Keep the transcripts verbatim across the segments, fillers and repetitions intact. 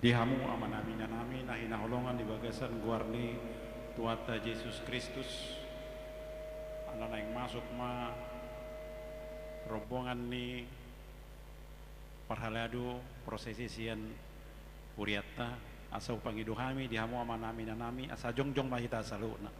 Di hamu amanami, inanami na hinaholongan di bagasan goar ni Tuhanta Jesus Kristus, ala naeng masuk ma rombongan ni parhalado prosesi sian hurianta, asa hupangido hami di hamu amanami, inanami, asa jongjong ma hita saluhutna.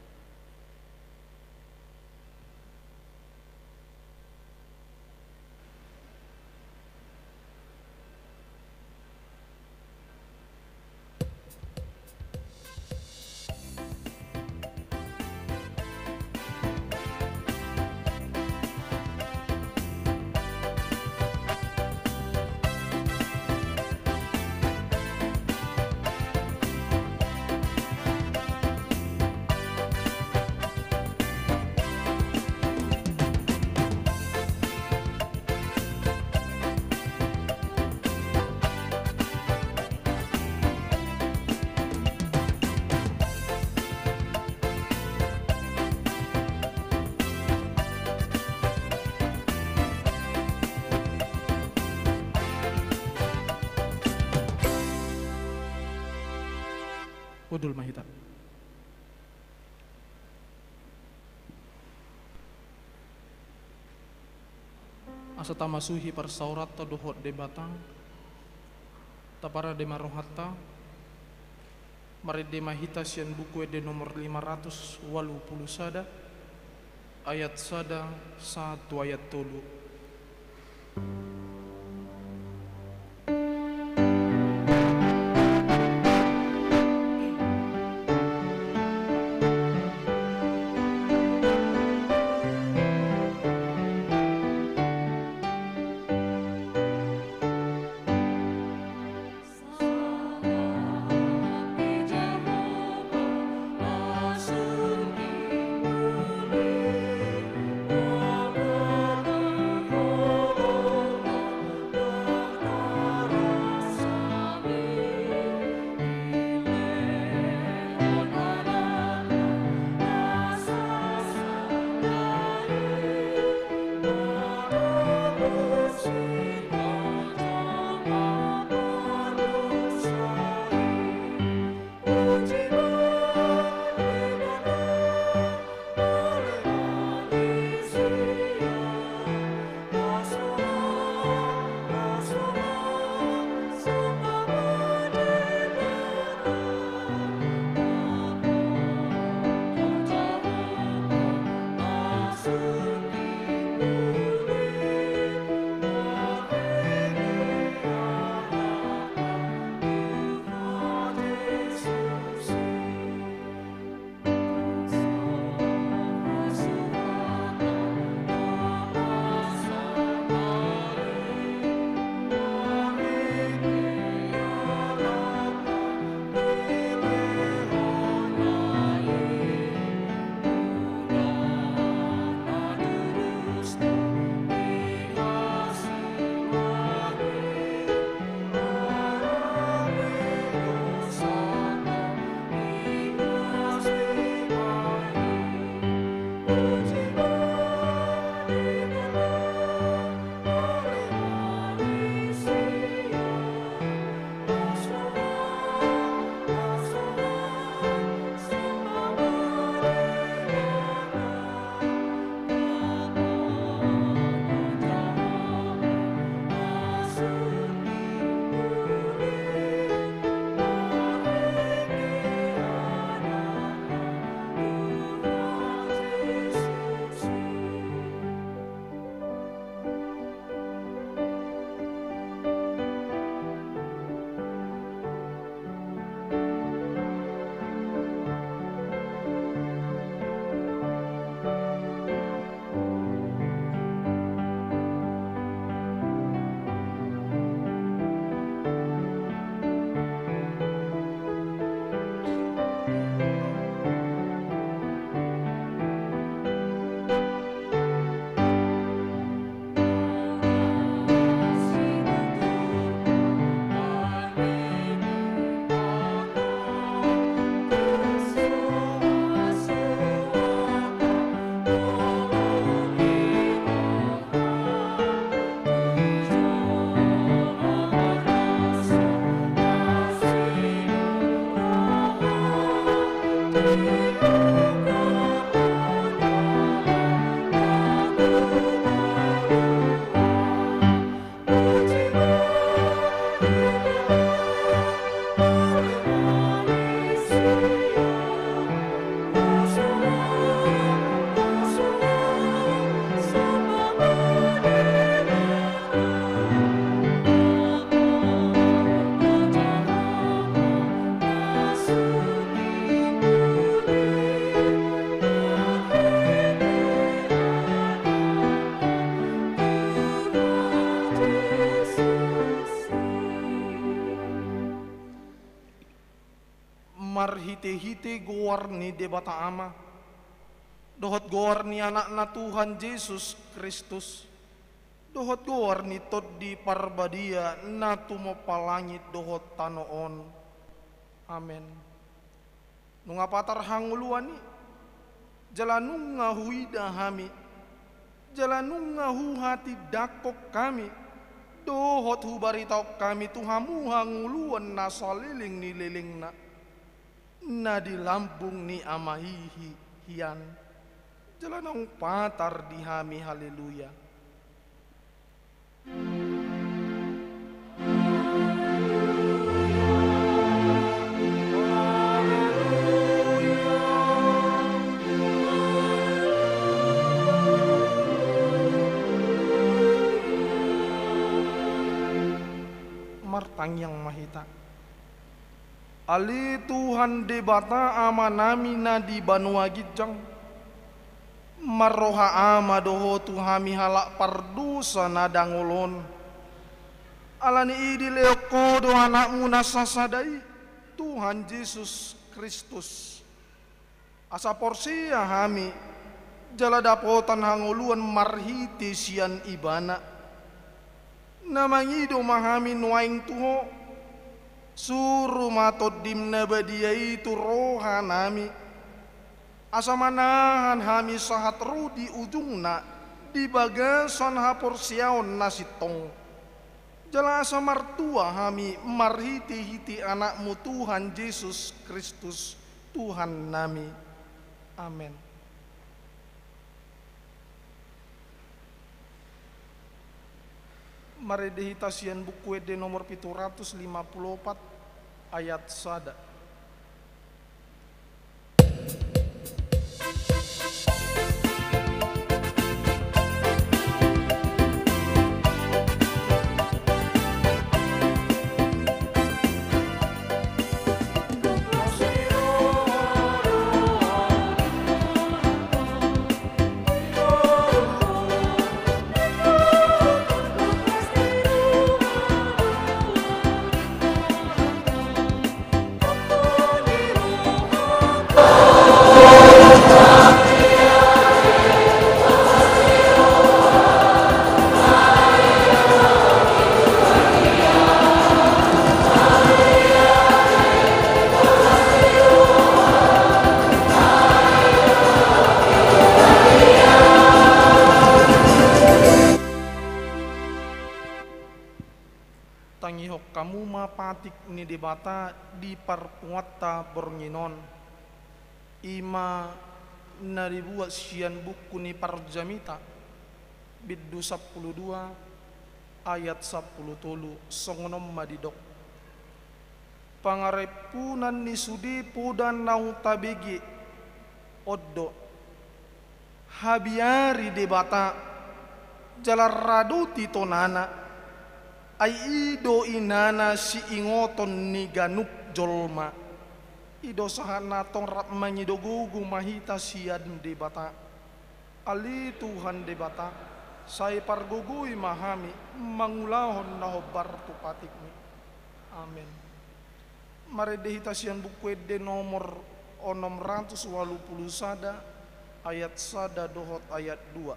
Hundul ma hita. Asa tamasuhi parsaoranta dohot Debata, taparade ma rohanta, marende ma hita sian Buku Ende nomor lima ratus ualu pulu sada, ayat sada sahat tu ayat tolu. Marhite-hite goar ni Debata Ama, dohot goar ni Anakna Tuhan Jesus Kristus, dohot goar ni Tondi Parbadia na tumompa langit dohot tano on. Amen. Nunga patar hangoluan i, jala nunga huida hami, jala nunga huhatindangkon hami, dohot hubaritahon hami tu hamu hangoluan na saleleng ni lelengna, na di lambung ni Ama i hi-, hian, jala naung patar di hami. Haleluya. Martangiang ma hita. Ale Tuhan Debata Amanami na di banua ginjang, marroha Ama do Ho tu hami halak pardosa na dangol on, ala ni i dilehon Ho do Anakmu na sasada i, Tuhan Jesus Kristus, asa porsea hami, jala dapotan hangoluan marhite sian Ibana. Na mangido ma hami nuaeng tu Ho, suru ma Tondim na badia i tu rohanami, asa manahan hami sahat ro di ujungna di bagasan haporseaon na sintong. Jala asa martua hami marhite-hite Anakmu Tuhan Jesus Kristus, Tuhannami. Amen. Marende hita sian Buku Ende nomor pitu ratus lima pulu opat, ayat sada. Tangihon hamu ma patik ni Debata di parpunguanta borngin on. I ma na dibuat sian buku ni Parjamita, bindu sampulu dua, ayat sampulu tolu, songon on ma didok. Pangarimpunan ni sude poda naung tabege on do: Habiari Debata, jala radoti tonana, ai i do inana siingoton ni ganup jolma. I do sahat na tong rap mangido gogo ma hita sian Debata. Ale Tuhan Debata, sai pargogoi ma hami mangulahon na hombar tu patikmi. Amen. Marende hita sian Buku Ende nomor onom ratus ualu pulu sada, ayat sada dohot ayat dua.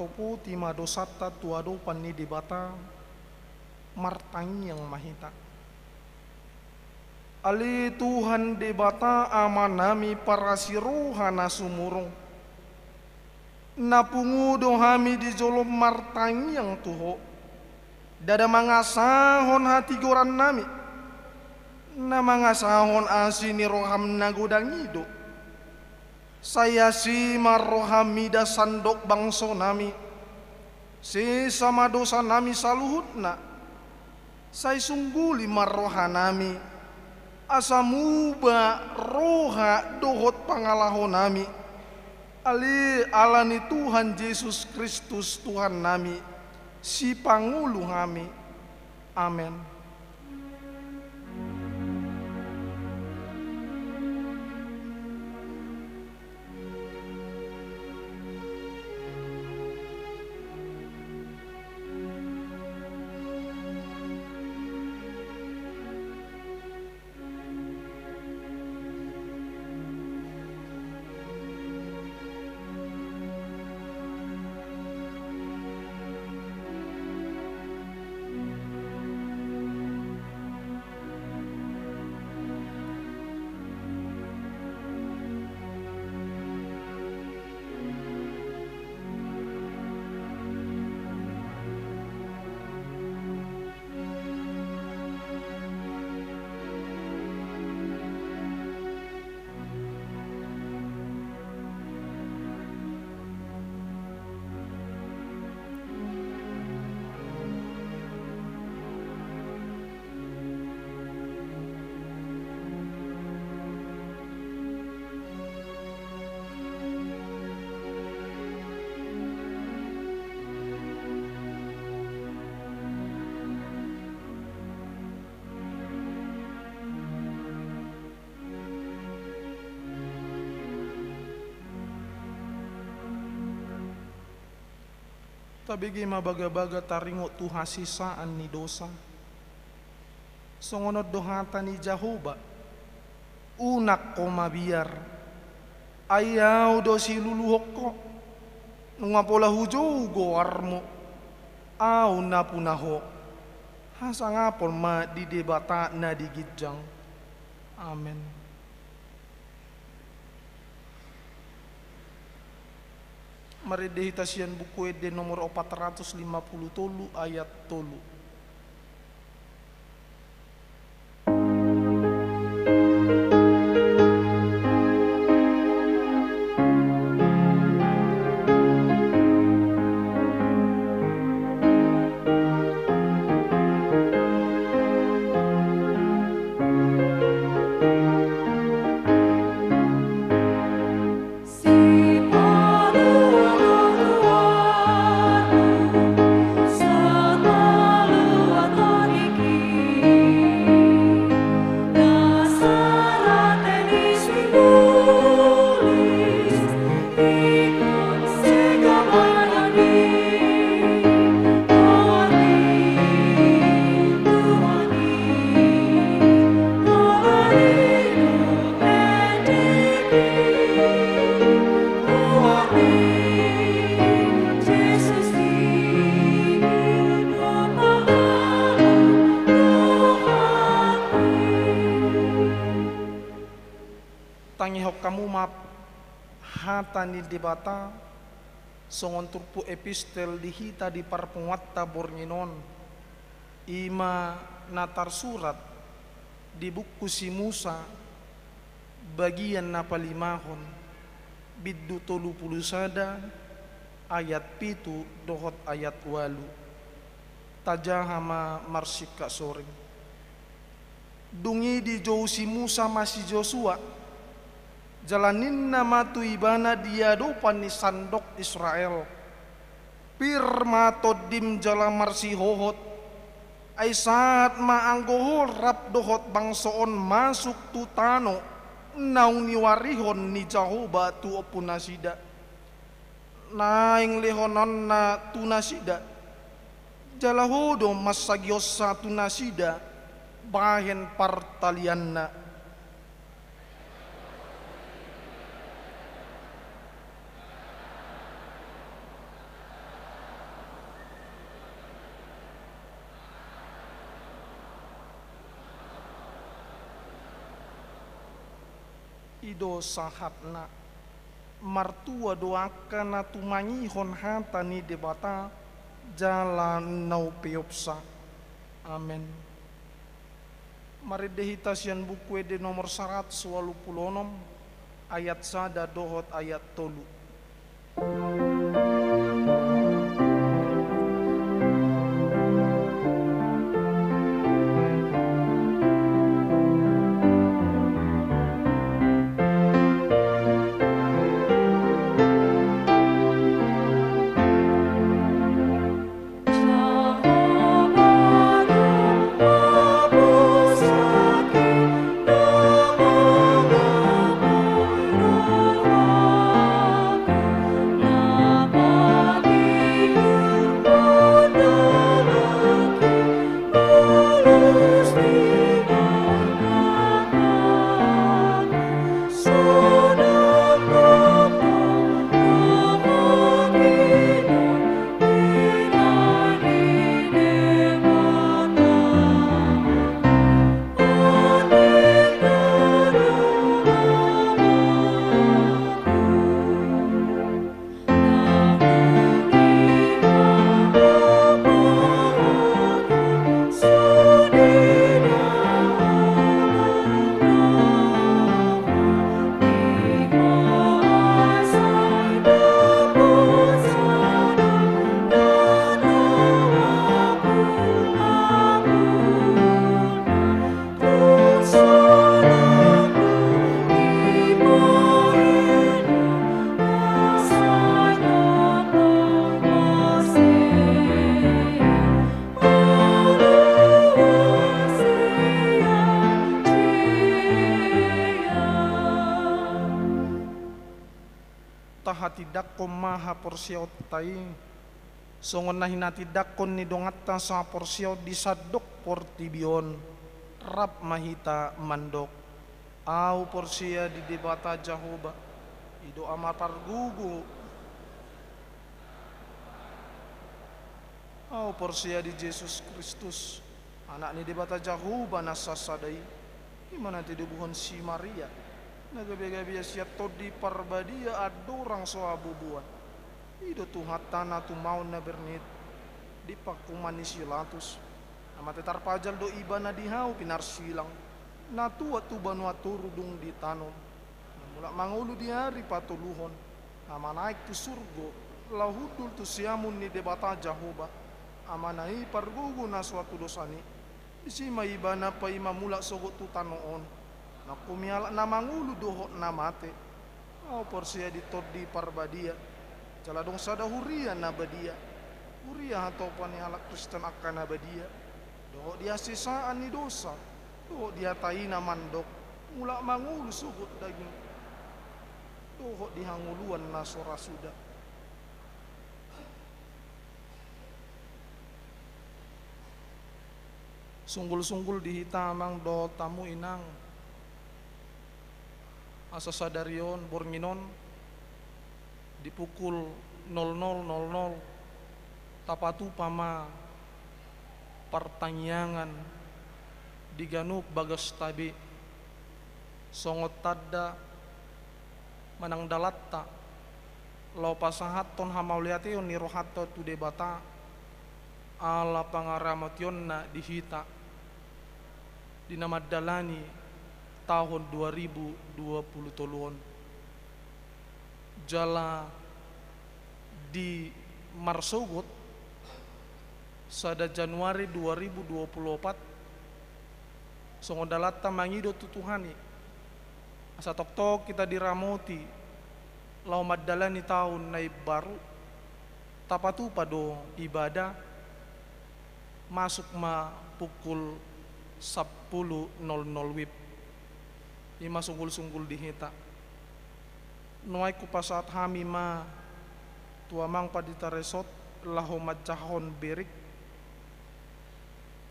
Tarpoti ma dosanta tu adopan ni Debata, martangiang ma hita. Ale Tuhan Debata Amanami parasi roha na sumurung, na pungu do hami di jolom martangiang tu Ho. Ndada mangasahon hatigorannami, na mangasahon asi ni roham na godang i do. Sai asi ma roham mida sandok bangsonami, sesa ma dosanami saluhutna. Sai sungguli ma rohanami, asa muba roha dohot pangalahonami. Ale ala ni Tuhan Jesus Kristus Tuhannami, Sipangolu hami. Amen. Tabege ma bagabaga taringot tu hasesaan ni dosa. Songon on do hata ni Jahowa: Unang ho mabiar, ai Ahu do siluluhon ho. Nunga pola hujou goarmu, Ahu na puna ho. Hasangapon ma di Debata na di ginjang. Amen. Marende hita sian Buku Ende nomor opat ratus lima pulu tolu, ayat tolu. Tangihon hamu ma hata ni Debata, songon turpuk epistel di hita di parpunguanta borngin on, i ma na tarsurat di buku si Musa, bagian na palimahon, bindu tolu pulu sada, ayat pitu dohot ayat ualu. Tajaha ma marsingkat soring. Dung i dijou si Musa ma si Josua, jala ninna ma tu ibana di adopan ni sandok Israel: Pir ma tondim jala marsihohot, ai sahat ma anggo ho rap dohot bangso on masuk tu tano naung niuarihon ni Jahowa tu ompunasida. Naeng lehononna tu nasida, jala ho do mansagionsa tu nasida bahen partalianna. do sahatna. Martua do angka na tumangihon hata ni Debata jala na upeopsa. Amen. Marende hita sian Buku Ende nomor saratus ualu pulu onom, ayat sada dohot ayat tolu. Tahatindangkon ma haporseaonta i, songon na hinatindangkon ni donganta sahaporseaon di sandok portibi on. Rap ma hita mandok: Ahu porsea di Debata Jahowa, i do Ama pargogo. Ahu porsea di Jesus Kristus, Anak ni Debata Jahowa na sasada i, i ma na tinodohon si Maria, na gabe-gabe ia sian Tondi Parbadia andorang so haboboan. I do Tuhanta na tumaon na bernit di pangkuman ni si Latus, na mate tarpajal do Ibana di hau pinarsilang, na tuat tu banua toru dung ditanom, na mulak mangolu di ari patoluhon, na manaek tu surgo, laho hundul tu siamun ni Debata Jahowa, Amana i pargogo na so hatudosan i. Disi ma Ibana paima mulak sogot tu tano on, nangkin mialap na mangolu dohot na mate. Ahu porsea di Tondi Parbadia, jala adong sada huria na badia, huria hatopan ni halak Kristen angka na badia, dohot di hasesaan ni dosa, dohot di hata i na mandok, mulak mangolu sogot daging, dohot di hangoluan na so ra suda. Sunggul-sunggul di hita, Amang, dohot hamu, Inang, asa sadari on, borngin on, di pukul nol nol nol nol, tapatupa ma partangiangan di ganup bagasta be, songon tanda manang dalanta laho pasahathon hamauliateon ni rohanta tu Debata, ala pangaramotionNa di hita, di na mandalani taon dua ribu dua pulu tolu on. Jala di marsogot, sada Januari dua ribu dua pulu opat, songon dalanta mangido tu Tuhan i, asa tongtong hita diramoti laho mandalani taon na imbaru, tapatupa do ibadah, masuk ma pukul sampulu nol nol wib. I ma sunggul-sunggul di hita. Nuaeng hupasahat hami ma tu Amang Pandita Resort laho manjahahon berik.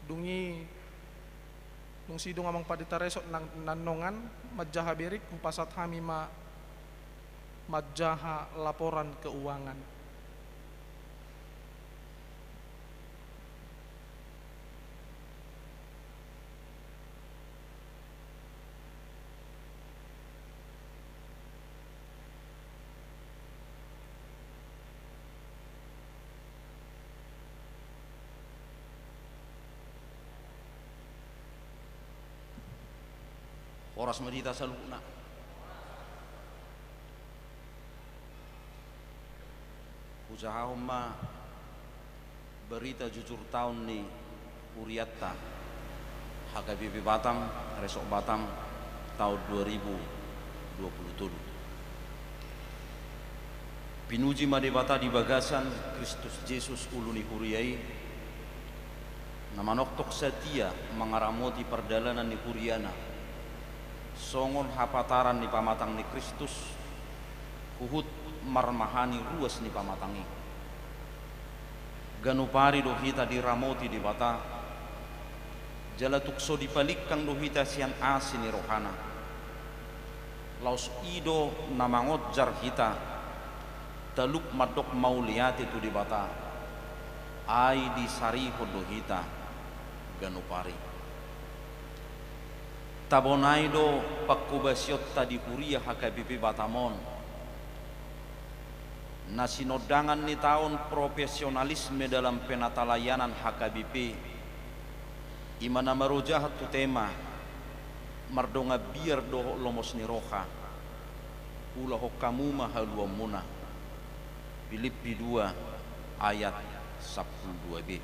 Dung i, dung sidung Amang Pandita Resort nang, nannongan manjaha berik, hupasahat hami ma manjaha laporan keuangan. Horas ma di hita saluhutna. Hujahahon ma barita jujur taon ni hurianta H K B P Batam, Resort Batam, taon dua ribu dua puluh tolu. Pinuji ma Debata di bagasan Kristus Jesus, ulu ni huria i, na manongtong satia mangaramoti pardalanan ni huriana, songon hapataran ni pamatang ni Kristus, huhut marmahani ruas ni pamatang i. Ganup ari do hita diramoti Debata, jala tung so dipalingkang do hita sian asi ni rohana. Laos i do na mangonjar hita, talup mandok mauliate tu Debata, ai disarihon do hita ganup ari. Tabonai do pangkobasionta di huria H K B P Batam on, na sinondangan ni taon profesionalisme dalam penatalayanan H K B P, i ma na marojahan tu tema mardongan biar dohot lomos ni roha, ulahon hamu ma haluaonmuna. Pilippi dua ayat sampulu dua B.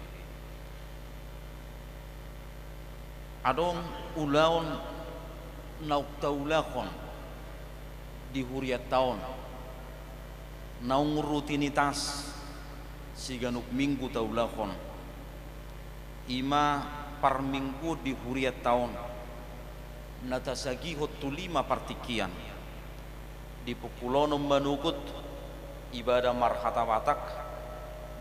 Adong ulaon naung taulahon di hurianta on, naung rutinitas siganup minggu taulahon, i ma parmingguon di hurianta on, na tasagihon tu lima partingkian. Di pukul onom manogot ibadah marhata Batak,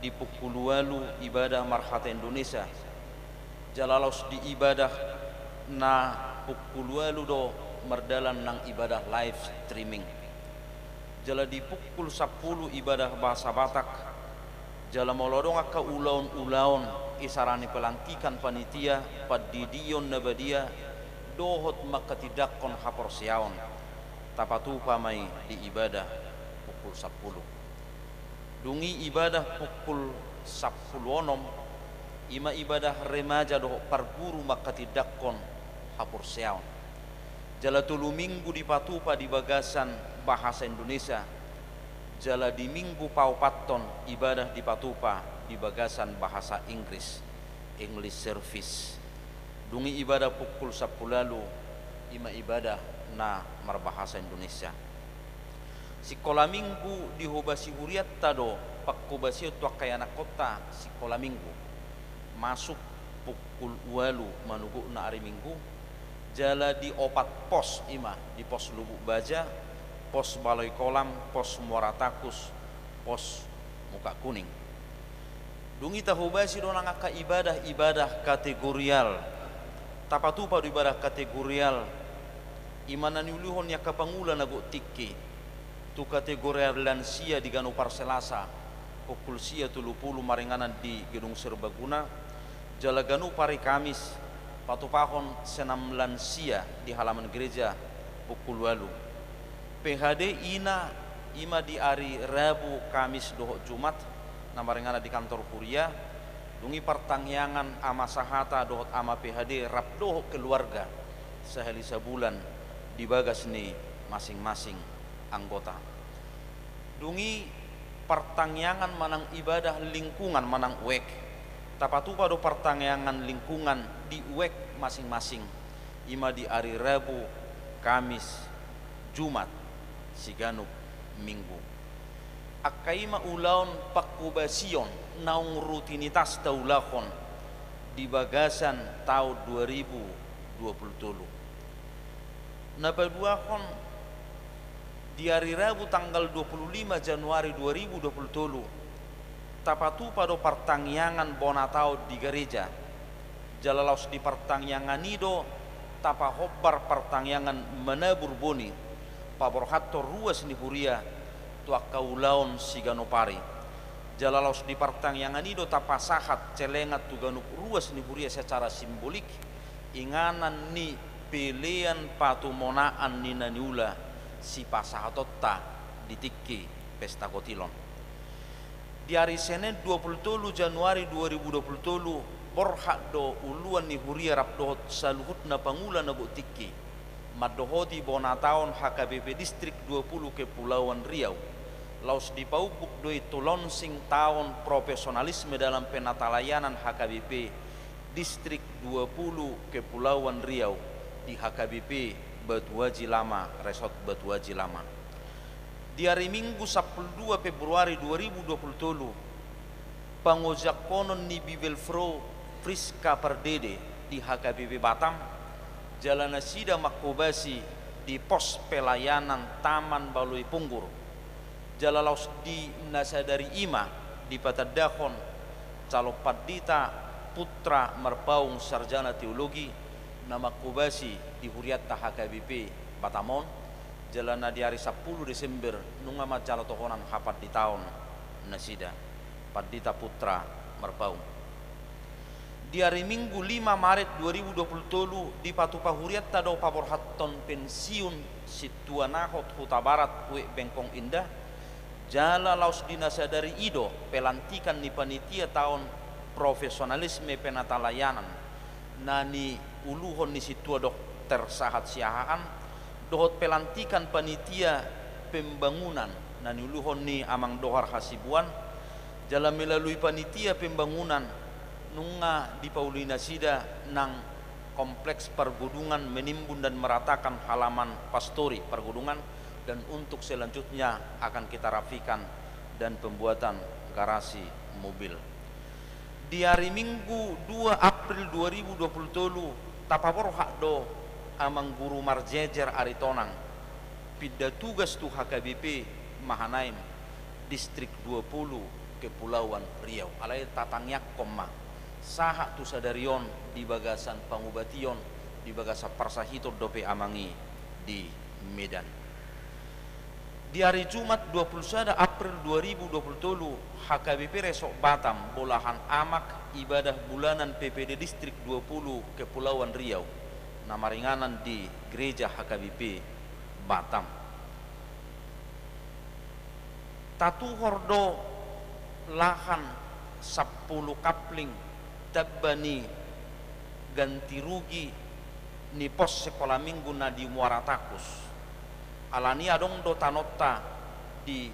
di pukul ualu ibadah marhata Indonesia. Jala laos di ibadah na pukul ualu do mardalan nang ibadah live streaming. Jala di pukul sampulu ibadah bahasa Batak. Jala molo adong angka ulaon-ulaon isarani pelantikan panitia, pandidion na badia, dohot mangkatindangkon haporseaon, tapatupa ma i di ibadah pukul sampulu. Dung i ibadah pukul sampulu onom, i ma ibadah remaja dohot parguru mangkatindangkon haporseaon. Jala tolu minggu dipatupa di bagasan bahasa Indonesia, jala di minggu paopathon ibadah dipatupa di bagasan bahasa Inggris, English service. Dung i ibadah pukul sampulu ualu, i ma ibadah na marbahasa Indonesia. Sikola minggu dihobasi hurianta do pangkobasion tu angka ianakhonta sikola minggu. Masuk pukul ualu manogotna ari Minggu, jala di opat pos, i ma di pos Lubuk Baja, pos Baloi Kolam, pos Muara Takus, pos Muka Kuning. Dung i tahobasi do nang angka ibadah-ibadah kategorial. Tapatupa do ibadah kategorial, i ma na niulahon ni angka pangula na gok tingki, tu kategorial lansia di ganup ari Selasa pukul sia tolu pulu maringanan di Gedung Serbaguna, jala ganup ari Kamis patupahon senam lansia di halaman gereja pukul ualu. P H D ina, i ma di ari Rabu, Kamis dohot Jumat, na maringanan di kantor huria. Dung i partangiangan ama sahata dohot ama P H D rap dohot keluarga sahali sabulan di bagas ni masing-masing anggota. Dung i partangiangan manang ibadah lingkungan manang uek. Tapatupa do partangiangan lingkungan di uek masing-masing, i ma di ari Rabu, Kamis, Jumat siganup Minggu. Angka i ma ulaon pangkobasion naung rutinitas taulahon di bagasan taon dua ribu dua pulu tolu. Na paduahon, di ari Rabu tanggal dua pulu lima Januari dua ribu dua pulu tolu, tapatupa do partangiangan bona taon di gareja. Jala laos di partangiangan i do tapahombar partangiangan manabur boni, paborhathon ruas ni huria tu angka ulaon siganup ari. Jala laos di partangiangan i do tapasahat celengan tu ganup ruas ni huria secara simbolik, inganan ni pelean patumonaan ni na niula sipasahatonta di tingki pesta kotilon. Di ari Senen dua pulu tolu Januari dua ribu dua pulu tolu, borhat do uluan ni huria rap dohot saluhutna pangula na gok tingki. Mandohoti bona taon H K B P Distrik dua puluh Kepulauan Riau, laos dipaumbuk do i tu launching taon profesionalisme dalam penatalayanan H K B P Distrik dua puluh Kepulauan Riau di H K B P Batu Aji Lama, Resort Batu Aji Lama. Di ari Minggu sampulu dua Februari dua ribu dua puluh tolu, pangojangkonon ni Bibelvrouw Friska Pardede di H K B P Batam, jala nasida manghobasi di pos pelayanan Taman Baloi Punggur. Jala laos di na sadari i ma dipatandahon calon pandita Putra Marpaung, sarjana teologi, na manghobasi di hurianta H K B P Batam on, jala na di ari sampulu Desember nunga manjalo tohonan hapanditaon nasida, Pandita Putra Marpaung. Di ari Minggu lima Maret dua ribu dua puluh tolu, dipatupa hurianta do paborhathon pensiun sintua nahot Hutabarat, Wijk Bengkong Indah, jala laos di na sadari i do pelantikan ni panitia taon profesionalisme penatalayanan na niuluhon ni sintua Dokter Sahat Siahaan, dohot pelantikan panitia pembangunan na niuluhon ni Amang Dohar Hasibuan, jala melalui panitia pembangunan nunga dipauli nasida nang kompleks pargudungan menimbun dan meratakan halaman pastori pargudungan, dan untuk selanjutnya akan kita rapikan dan pembuatan garasi mobil. Di ari Minggu dua April dua ribu dua puluh tolu, tapaborhat do Amang Guru Marjejer Aritonang pinda tugas tu H K B P Mahanaim, Distrik dua puluh, Kepulauan Riau. Alai tatangiangkon ma, sahat tu sadari on di bagasan pangubation, di bagasan parsahiton dope amang i di Medan. Di ari Jumat dua puluh sada April dua ribu dua puluh tolu, H K B P Resort Batam bolahan amak ibadah bulanan P P D Distrik dua puluh Kepulauan Riau, na maringanan di Gereja H K B P Batam. Tatuhor do lahan sampulu kapling tamba ni ganti rugi ni pos sekolah minggu na di Muara Takus. Alani adong do tanonta di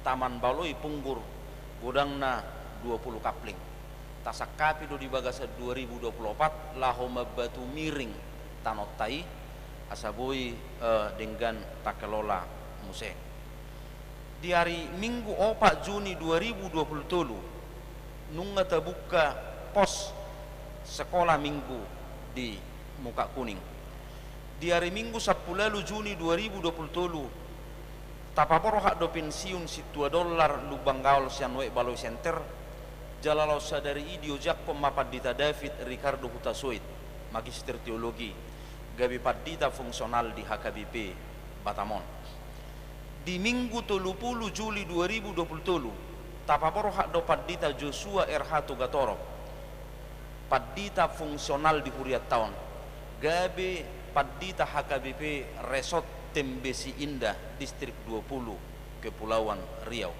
Taman Baloi Punggur, godangna dua puluh kapling. Tasangkapi do di bagasan dua ribu dua puluh opat laho mambatu miring tanonta i, asa boi, eh, denggan takelola muse. Di ari Minggu opat Juni dua ribu dua puluh tolu, nunga tabuka pos sekolah minggu di Mukak Kuning. Di ari Minggu sampulu ualu Juni dua ribu dua puluh tolu, tapaborhat do pensiun sintua dollar Lumban Gaol sian Wijk Baloi Center, jala laos sadari i diojangkon ma Pandita David Ricardo Hutasoit, magister teologi, gabe pandita fungsional di H K B P Batam on. Di Minggu tolu pulu Juli dua ribu dua puluh tolu, tapaborhat do Pandita Joshua R H Tugatorop, pandita fungsional di hurianta on, gabe pandita H K B P Resort Tembesi Indah, Distrik dua puluh, Kepulauan Riau.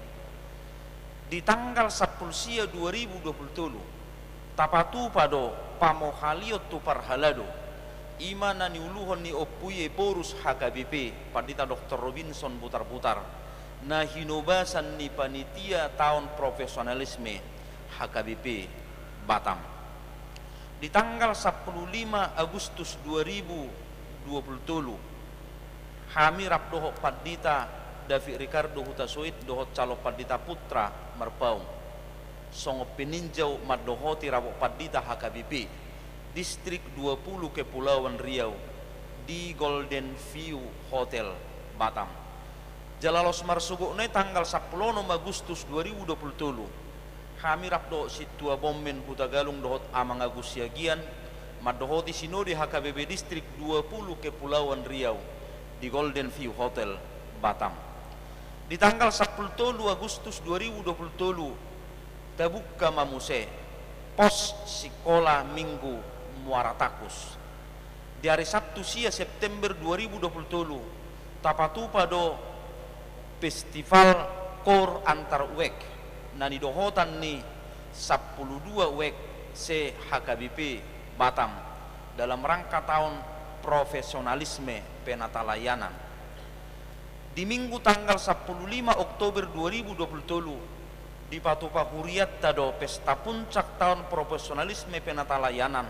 Di tanggal sampulu sia dua ribu dua puluh tolu, tapatupa do pamohalion tu parhalado, i ma na niuluhon ni Ompu i Ephorus H K B P, Pandita Doktor Robinson Butarbutar, na hinobasan ni panitia taon profesionalisme H K B P Batam. Di tanggal sampulu lima Agustus dua ribu dua puluh tolu, hami rap dohot Pandita David Ricardo Hutasoit dohot calon Pandita Putra Marpaung songon peninjau mandohoti rabot pandita H K B P Distrik dua puluh Kepulauan Riau di Golden View Hotel Batam. Jala laos marsogotna i tanggal sampulu onom Agustus dua ribu dua puluh tolu, hami rap dohot Sintua Bommen Hutagalung dohot Amang Agus Siagian mandohoti Sinode H K B P Distrik dua puluh Kepulauan Riau di Golden View Hotel Batam. Di tanggal sampulu tolu Agustus dua ribu dua puluh tolu, tabuka ma muse pos sikola minggu Muara Takus. Di ari Sabtu sia September dua ribu dua puluh tolu, tapatupa do Festival Koor Antar Wijk na nidohotan ni sampulu dua wijk se-H K B P Batam dalam rangka taon profesionalisme penatalayanan. Di Minggu tanggal sampulu lima Oktober dua ribu dua pulu tolu, dipatupa hurianta do pesta puncak taon profesionalisme penatalayanan.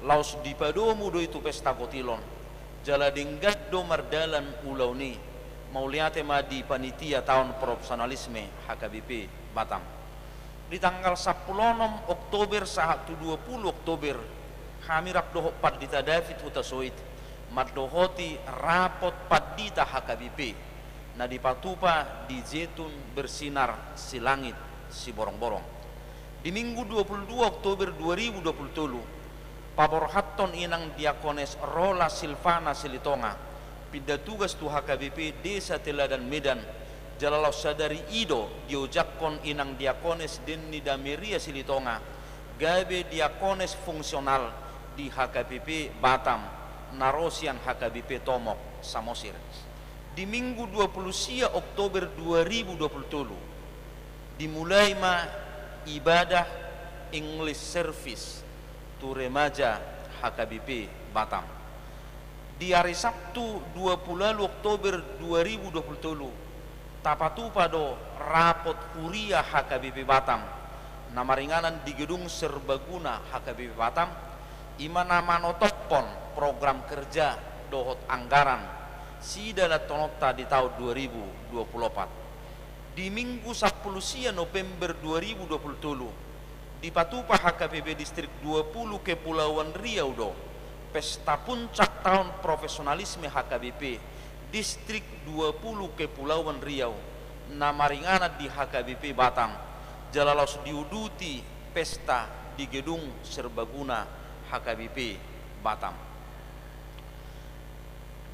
Laos dipadomu do i tu pesta kotilon, jala denggan do mardalan ulaon i. Mauliate ma di panitia taon profesionalisme H K B P Batam. Di tanggal sampulu onom Oktober sahat tu dua pulu Oktober, hami rap dohot Pandita David Hutasoit mandohoti rapot pandita H K B P na dipatupa di Zaitun Bersinar Silangit Siborongborong. Di Minggu dua pulu dua Oktober dua ribu dua pulu tolu, paborhathon Inang Diakones Rola Silvana Silitonga, pinda tugas tu H K B P Desa Teladan Medan, jala laos sadari i do diojakhon Inang Diakones Denny Dameria Silitonga gabe diakones fungsional di H K B P Batam, na ro sian H K B P Tomok Samosir. Di Minggu dua pulu sia Oktober dua ribu dua pulu tolu, dimulai ma ibadah English service tu remaja H K B P Batam. Di ari Sabtu dua pulu ualu Oktober dua ribu dua pulu tolu, tapatupa do rapot huria H K B P Batam na maringanan di gedung serbaguna H K B P Batam, i ma na manotophon program kerja dohot anggaran sidalanhononta di taon dua ribu dua pulu opat. Di Minggu sampulu sia November dua ribu dua pulu tolu, dipatupa H K B P Distrik dua pulu Kepulauan Riau do pesta puncak taon profesionalisme H K B P Distrik dua pulu Kepulauan Riau na maringanan di H K B P Batam, jala laos diuduti pesta di gedung serbaguna H K B P Batam.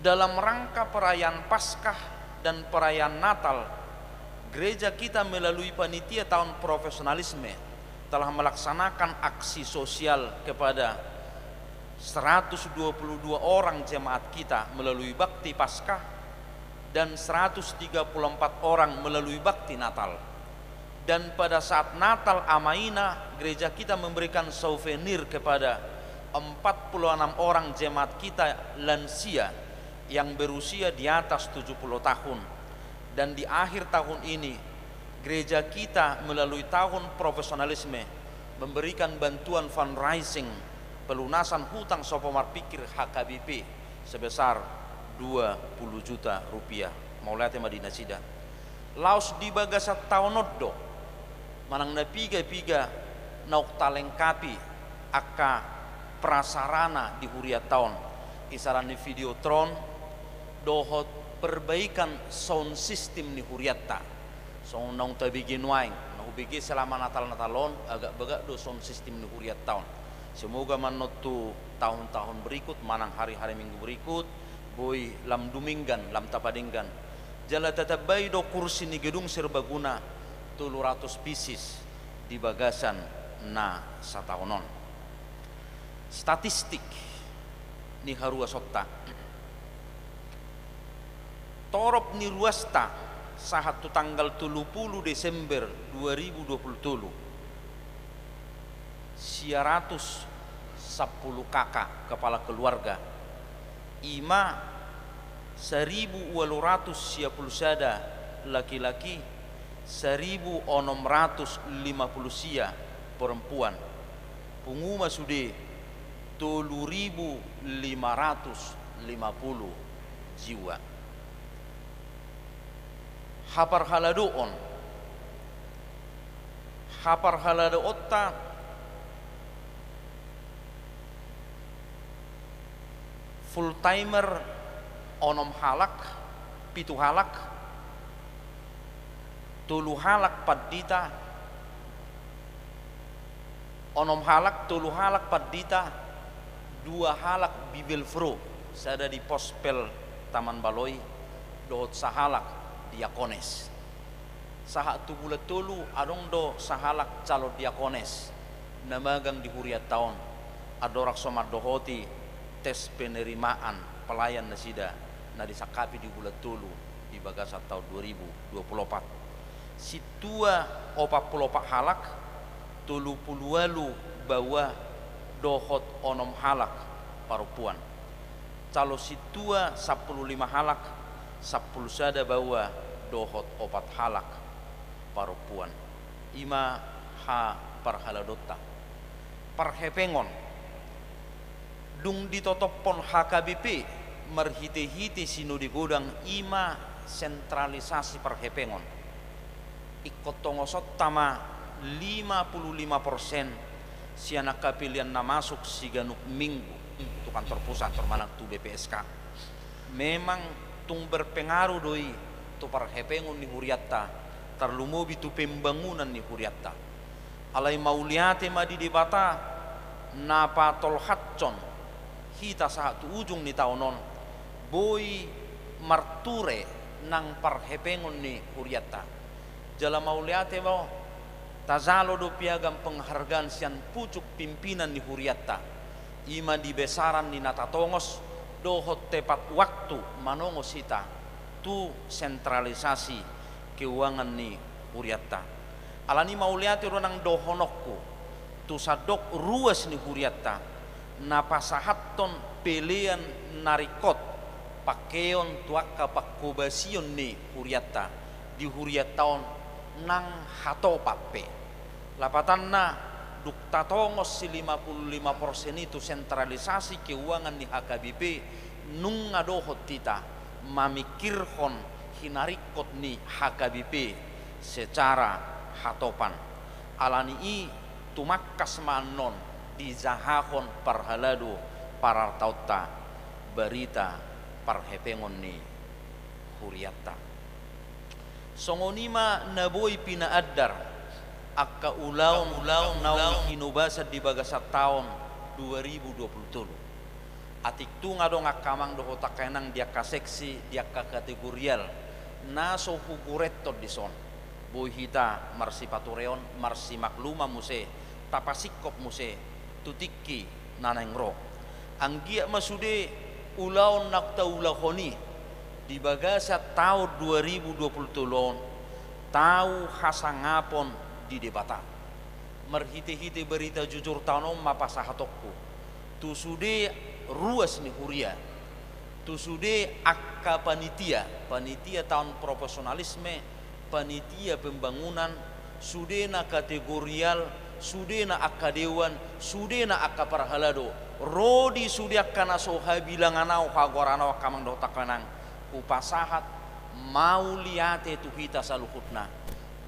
Dalam rangka perayaan Paskah dan perayaan Natal, gereja kita melalui panitia taon profesionalisme telah melaksanakan aksi sosial kepada seratus dua puluh dua orang jemaat kita melalui bakti Paskah dan seratus tiga puluh empat orang melalui bakti Natal. Dan pada saat Natal Amaina, gereja kita memberikan souvenir kepada empat puluh enam orang jemaat kita lansia yang berusia di atas tujuh puluh tahun. Dan di akhir tahun ini, gereja kita melalui tahun profesionalisme memberikan bantuan fundraising pelunasan hutang sopo marpikir H K B P sebesar dua puluh juta rupiah. Mauliate ma di nasida. Laos di bagasan taon on do manang na piga-piga naung talengkapi angka prasarana di hurianta on, isarana Videotron dohot perbaikan sound system ni hurianta. Songon naung tabege nuaeng, na hubege selama Natal-Natal on, agak bagak do sound system ni hurianta on. Semoga mannon tu tahun-tahun berikut manang hari-hari Minggu berikut, boi lam dumenggan, lam tapadenggan. Jala tatambai do kursi ni gedung serbaguna tolu ratus pieces di bagasan na sataon on. Statistik ni haruasonta. Torop ni ruasta sahat tu tanggal tolu pulu Desember dua ribu dua pulu tolu, sia ratus sampulu K K, kepala keluarga. I ma saribu ualu ratus sia pulu sada laki-laki, saribu onom ratus lima pulu sia perempuan. Pungu ma sude tolu ribu lima ratus lima puluh jiwa. Haparhaladoon. Haparhaladoonta, full timer onom halak, pitu halak, tolu halak pandita, onom halak, tolu halak pandita, dua halak Bibel Pro, sada di Pospel Taman Baloi, dohot sahalak diakones. Sahat tu bulan tolu adong do sahalak calon diakones na magang di hurianta on, andorang so mandohoti tes penerimaan pelayan nasida na disangkapi di bulan tolu di bagasan taon dua ribu dua pulu opat. Sintua opat pulu opat halak, tolu pulu ualu baoa dohot onom halak parompuan. Jalo sintua sampulu lima halak, sampulu sada baoa dohot opat halak parompuan. I ma haparhaladonta. Parhepengon. Dung ditotophon H K B P marhitehite sinode godang, i ma sentralisasi parhepengon. Ingkon tongosonta ma lima puluh lima persen sian angka pelean na masuk siganup minggu tu kantor pusat, kantor manang tu B P S K. Memang tung berpengaruh do i tu parhepengon ni hurianta, tarlumobi tu pembangunan ni hurianta. Alai mauliate ma di Debata na patolhashon hita sahat tu ujung ni taon on, boi marture nang parhepengon ni hurianta. Jala mauliate ma, tajalo do piagam penghargaan sian pucuk pimpinan ni hurianta. I ma di besaran ni na tatongos dohot tepat waktu manongos hita tu sentralisasi keuangan ni hurianta. Alani mauliate do nang dohononku tu sandok ruas ni hurianta, na pasahathon pelean na ringkot pangkeon tu angka pangkobasion ni hurianta di hurianta on nang hatopan pe. Lapatanna, dung tatongos si lima puluh lima persen i tu sentralisasi keuangan ni H K B P, nunga dohot hita mamingkirhon hinaringkot ni H K B P secara hatopan. Alani i tumangkas ma annon dijahahon parhalado parartaonta barita parhepengon ni hurianta. Songon i ma na boi pinaandar angka ulaon, ulaon naung hinobasan di bagasan taon dua ribu dua puluh tolu. Atik tung adong angka amang dohot angka inang di angka seksi, di angka kategorial na so hugurenhon dison. Boi hita marsipatureon, marsimakluma muse, tapasingkop muse tu tingki na naeng ro. Anggiat ma sude ulaon na taulahon i di bagasan taon dua ribu dua puluh tolu on tau hasangapon di Debata. Marhitehite barita jujur taon on ma pasahatonku tu sude ruas ni huria, tu sude angka panitia, panitia taon profesionalisme, panitia pembangunan, sudena kategorial, sudena angka dewan, sudena angka parhalado, ro di sude angka na so habilangan au, hagoaran au, angka amang dohot angka inang, hupasahat mauliate tu hita saluhutna.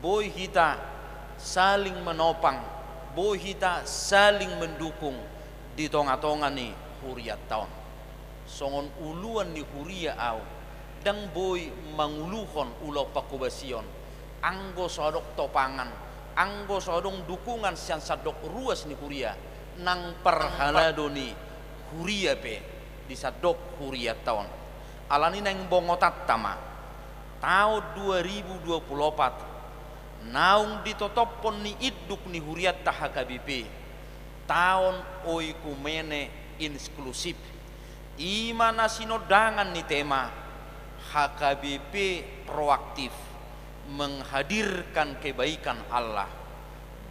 Boi hita saling menopang, boi hita saling mendukung di tonga-tonga ni hurianta on. Songon uluan ni huria au, ndang boi manguluhon ulaon pangkobasion anggo so adong topangan, anggo so adong dukungan sian sandok ruas ni huria nang parhalado ni huria pe di sandok hurianta on. Alani naeng bongotanta ma, taon dua ribu dua puluh opat naung ditotophon ni induk ni hurianta H K B P taon oikumene inklusif. I ma na sinondangan ni tema H K B P proaktif menghadirkan kebaikan Allah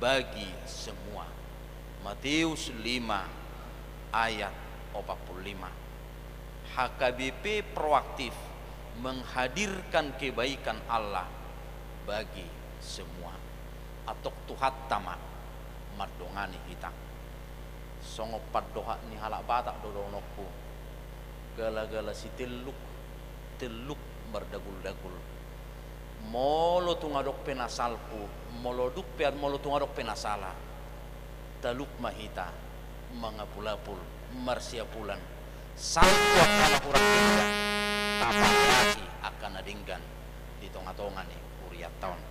bagi semua. Matius lima ayat opat puluh lima. H K B P proaktif menghadirkan kebaikan Allah bagi semua. Antong Tuhanta ma mandongani hita. Songon pandohan ni halak Batak do dohononku, gala-gala sitelluk, telluk mardagul-dagul. Molo tung adong pe na salpu, molo dung pe, molo tung adong pe na sala, talup ma hita mangapul-apul, marsiapulan, salpu angka na hurang denggan, tapalahi angka na denggan di tonga-tonga ni hurianta on.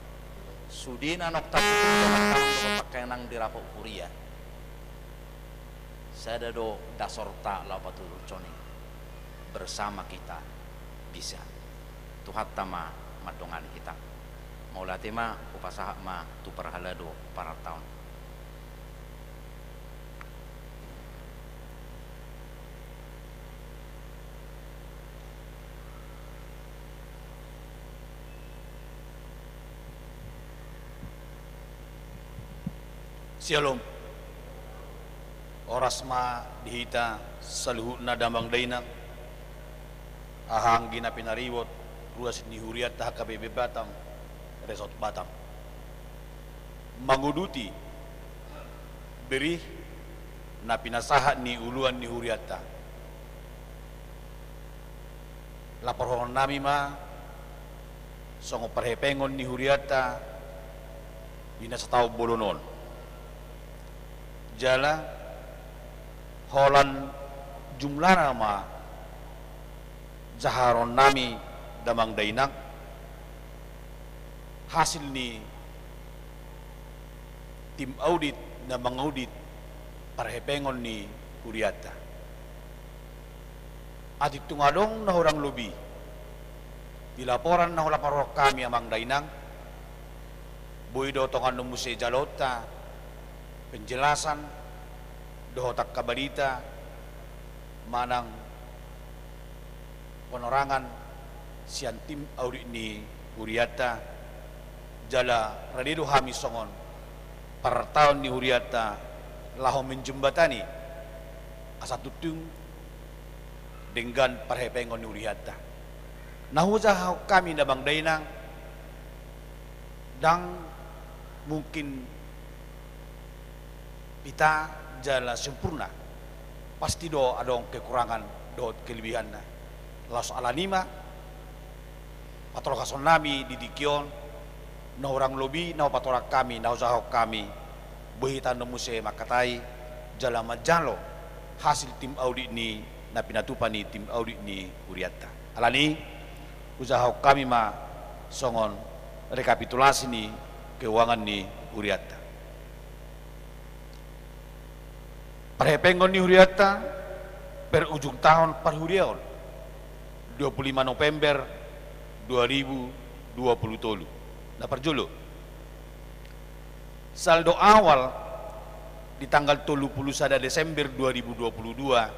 Sude na naung taputuhon angka amang dohot angka inang di rapot huria, sada do dasorta laho patuduhon i, bersama kita bisa. Tuhanta ma mandongani hita. Mauliate ma, hupasahat ma tu parhalado parartaon. Syalom. Horas ma di hita saluhutna damang dainang. Haha anggi na pinaribot, ruas ni hurianta H K B P Batam, Resort Batam, manguduti berita na pinasahat ni uluan ni hurianta, laporhononnami ma songon parhepengon ni hurianta di na sataon bolon on. Jala holan jumlahna ma jaharonnami, damang dainang, hasil ni tim audit na mangaudit parhepengon ni hurianta. Atik tung adong na hurang lobi di laporan na hulaporhon hami, amang dainang, boi do tongon muse jaloonta penjelasan dohot angka barita manang panorangan sian tim audit ni hurianta. Jala rade do hami songon partaon ni hurianta laho menjembatani asa tutu denggan parhepengon ni hurianta. Na hujahahon hami, damang dainang, ndang mungkin pita jala sempurna, pasti do adong kekurangan dohot kelebihanna. Laos alani i ma patolhasonnami di tingki on, na hurang lobi na hupatorang hami, na hujahahon hami, boi hita annon muse mangkatai jala manjalo hasil tim audit ni, na pinatupa ni tim audit ni hurianta. Alani i hujahahon hami ma songon rekapitulasi ni keuangan ni hurianta. Parhepengon ni hurianta per ujung taon parhuriaon, dua puluh lima November dua ribu dua puluh tolu. Na parjolo, saldo awal di tanggal tolu puluh sada Desember dua ribu dua puluh dua,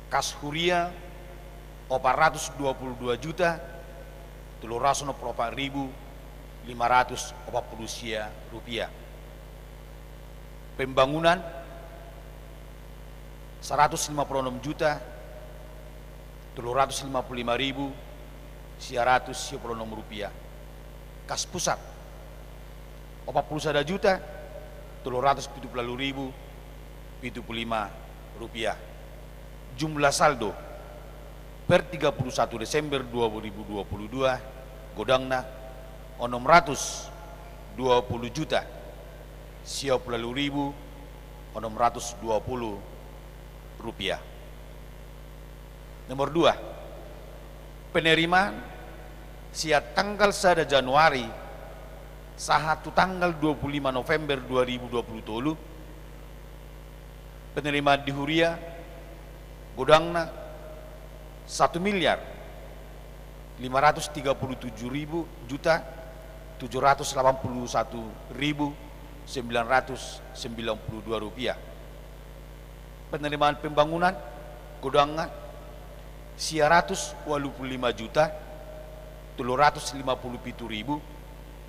kas huria opat ratus dua puluh dua juta tolu ratus onom puluh opat ribu lima ratus opat puluh sia rupiah. Pembangunan saratus lima puluh onom juta tolu ratus lima puluh lima ribu sia ratus sia puluh onom rupiah. Kas pusat opat puluh sada juta tolu ratus pitu puluh ualu ribu pitu puluh lima rupiah. Jumlah saldo per tiga puluh satu Desember dua ribu dua puluh dua, godangna onom ratus dua puluh juta sia puluh ualu ribu onom ratus dua puluh rupiah. Nomor dua, penerimaan sian tanggal sada Januari sahat tu tanggal dua puluh lima November dua ribu dua puluh tolu, penerimaan di huria godangna satu miliar lima ratus tiga puluh tujuh ribu juta tujuh ratus delapan puluh satu ribu sembilan ratus sembilan puluh dua rupiah. Penerimaan pembangunan godangna sia ratus ualu puluh lima juta tolu ratus lima puluh pitu ribu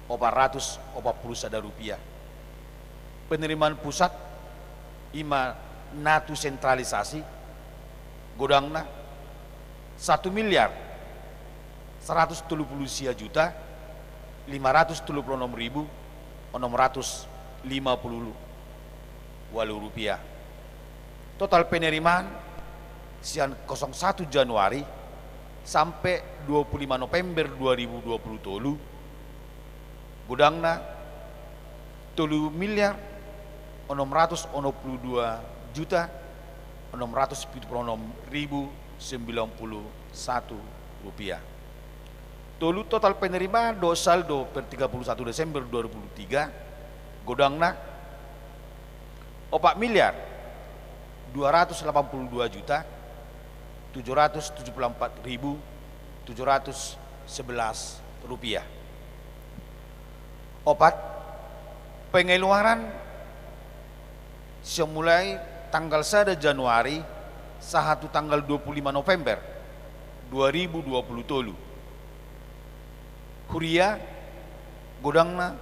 opat ratus opat puluh sada rupiah. Penerimaan pusat, i ma na tu sentralisasi, godangna satu miliar saratus tolu puluh sia juta lima ratus tolu puluh onom ribu onom ratus lima puluh ualu rupiah. Total penerimaan sian kosong satu Januari sampe dua puluh lima November dua ribu dua puluh tolu, godangna tolu miliar onom ratus onom puluh dua juta onom ratus pitu puluh onom ribu sembilan puluh satu rupiah. Tolu, total penerimaan dohot saldo per tiga puluh satu Desember dua ribu dua puluh tiga, godangna opat miliar dua ratus delapan puluh dua juta tujuh ratus tujuh puluh empat ribu tujuh ratus sebelas rupiah. Opat, pengeluaran sian mulai tanggal sada Januari sahat tu tanggal dua puluh lima November dua ribu dua puluh tolu. Huria godangna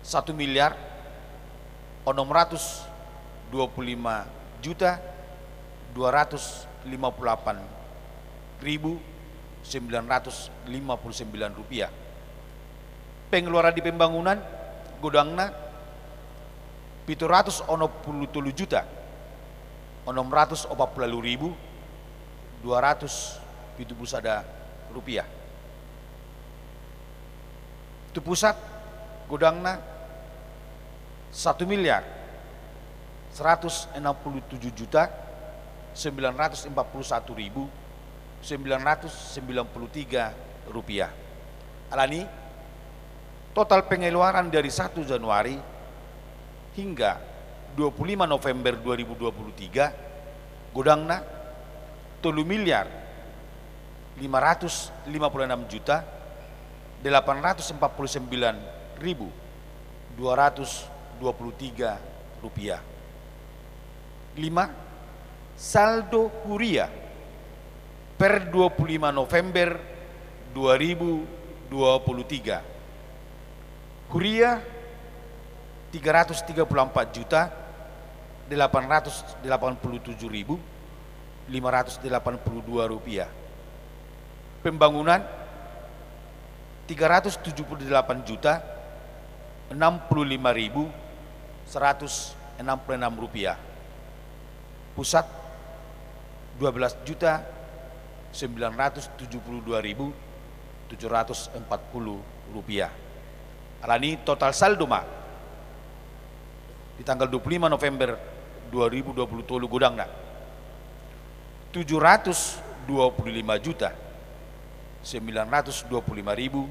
satu miliar onom ratus dua puluh lima juta dua ratus lima puluh delapan ribu sembilan ratus lima puluh sembilan rupiah. Pengeluaran di pembangunan godangna pitu ratus onom puluh tolu juta onom ratus opat puluh ualu ribu dua ratus pitu puluh sada rupiah. Tu pusat godangna satu miliar seratus enam puluh tujuh juta sembilan ratus empat puluh satu ribu sembilan ratus sembilan puluh tiga rupiah. Alani total pengeluaran dari satu Januari hingga dua puluh lima November dua ribu dua puluh tiga godangna tolu miliar lima ratus lima puluh enam juta delapan ratus empat puluh sembilan ribu dua ratus dua puluh tiga rupiah. Lima, saldo huria per dua puluh lima November dua ribu dua puluh tiga. Huria tiga ratus tiga puluh empat juta delapan ratus delapan puluh tujuh ribu lima ratus delapan puluh dua rupiah. Pembangunan tiga ratus tujuh puluh delapan juta enam puluh lima ribu seratus enam puluh enam rupiah. Pusat dua belas juta sembilan ratus tujuh puluh dua ribu tujuh ratus empat puluh rupiah. Alani total saldo ma di tanggal dua puluh lima November dua ribu dua puluh tolu godangna tujuh ratus dua puluh lima juta sembilan ratus dua puluh lima ribu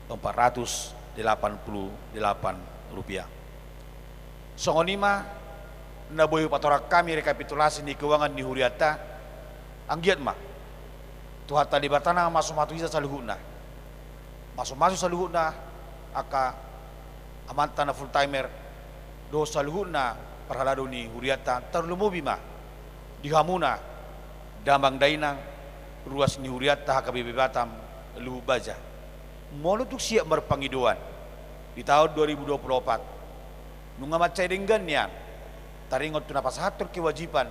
empat ratus delapan puluh delapan rupiah. Songon i ma na boi patorang hami rekapitulasi ni keuangan ni hurianta. Anggiat ma Tuhanta Debata na mamasu-masu hita saluhutna. Masu-masu saluhutna angka amanta na full timer dohot saluhutna parhalado ni hurianta, tarlumobi ma di hamuna damang dainang ruas ni hurianta H K B P Batam Luhut Baja. Molo tung siap marpangidoan di taon dua ribu dua puluh opat, nunga mansai denggan nian taringot tu na pasahathon kewajiban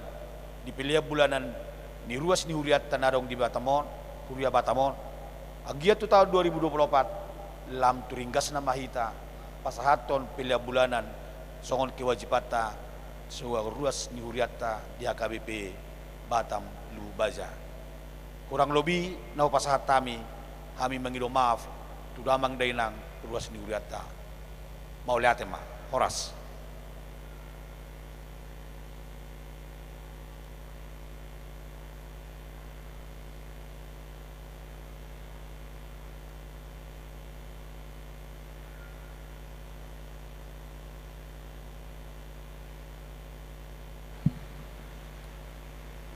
di pelean bulanan ni ruas ni hurianta na adong di Batam on, huria Batam on. Anggiat tu taon dua ribu dua puluh opat lam tu ringgasna ma hita pasahathon pelean bulanan songon kewajibanta sebagai ruas ni hurianta di H K B P Batam Luhut Baja. Hurang lobi na hupasahat hami, hami mangido maaf tu damang dainang ruas ni hurianta. Mauliate ma. Horas.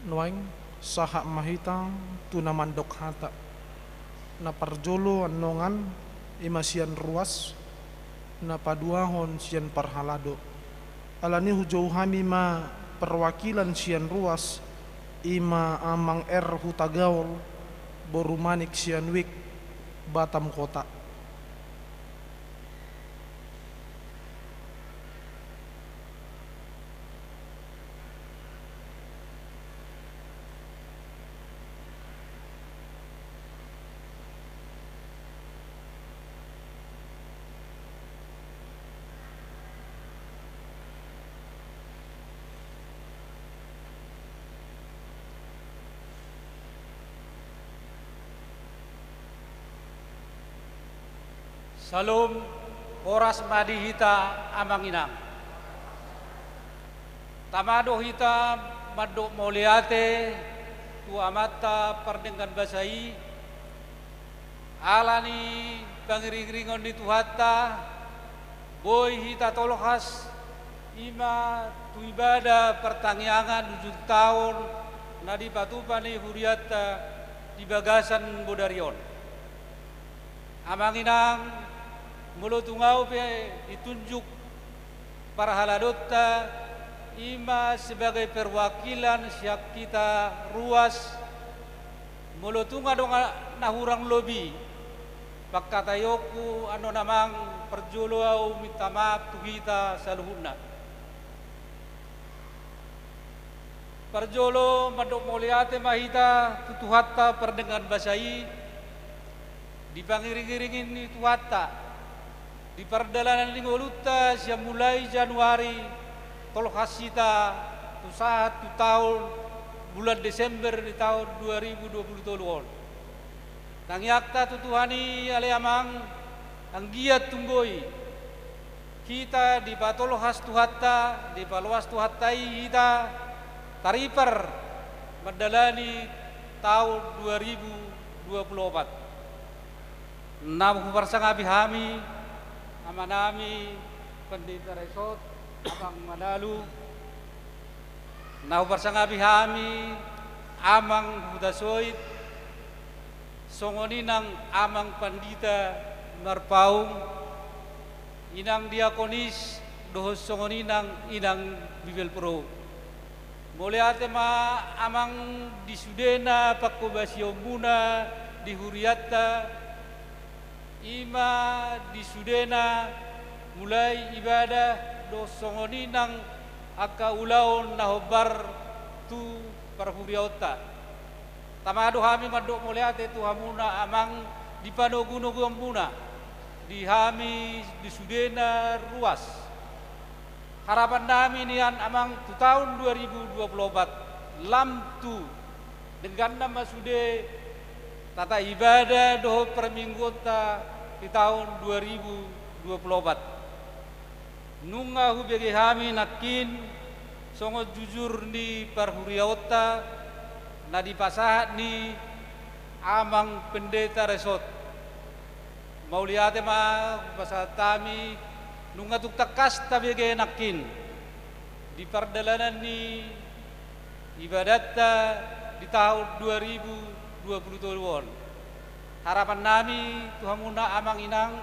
Nuaeng sahat ma hita tu na mandok hata. Na parjolo annon i ma sian ruas, na paduahon sian parhalado. Alani i hujou hami ma perwakilan sian ruas, i ma Amang R Hutagaol, boru Manik sian Wik, Batam Kota. Syalom, horas ma di hita amang inang. Tama do hita mandok mauliate tu Amanta pardenggan basa i, ala ni pangiringiringon ni Tuhanta, boi hita tolhas, i ma tu ibada partangiangan ujung taon na dipatupa ni hurianta di bagasan bodari on. Amang inang, molo tung ahu pe ditunjuk parhaladonta, i ma sebagai perwakilan sian hita ruas, molo tung adong na hurang lobi, pangkataionku annon amang, parjolo ahu minta maaf tu hita saluhutna. Parjolo mandok mauliate ma hita tu Tuhanta pardenggan basa i, di pangiring-iring ni Tuhanta, di pardalanan ni ngolunta sian mulai Januari, tolhas hita tu sahat tu taon, bulan Desember di taon dua ribu dua puluh tolu on. Tangiangta tu Tuhan i, ale Amang, anggiat tung boi hita dipatolhas Tuhanta, dipaloas Tuhanta i hita taripar mandalani taon dua ribu dua puluh opat. Na huparsangapi hami amanami Pandita Resort, Amang Manalu, na huparsangapi hami Amang Hutasoit, songon i nang Amang Pandita Marpaung, Inang Diakonis, dohot songon i nang Inang Bibelvrouw. Mauliate ma Amang di sudena panghobasionmuna di hurianta, i ma di sudena mulai ibadah dohot songon i nang angka ulaon na hombar tu parhuriaonta. Tama do hami mandok mauliate tu hamuna Amang di panogunoguonmuna di hami di sudena ruas. Harapannami nian Amang tu taon dua ribu dua puluh opat, lam tu dengganna ma sude tata ibadah dohot parmingguonta di taon dua ribu dua puluh opat. Nunga hubege hami nangkin songon jujur ni parhuriaonta na dipasahat ni Amang Pendeta Resort. Mauliate ma hupasahat hami, nunga tung tangkas tabege nangkin di pardalanan ni ibadahta di taon dua ribu dua puluh tolu on. Harapannami tu hamuna Amang Inang,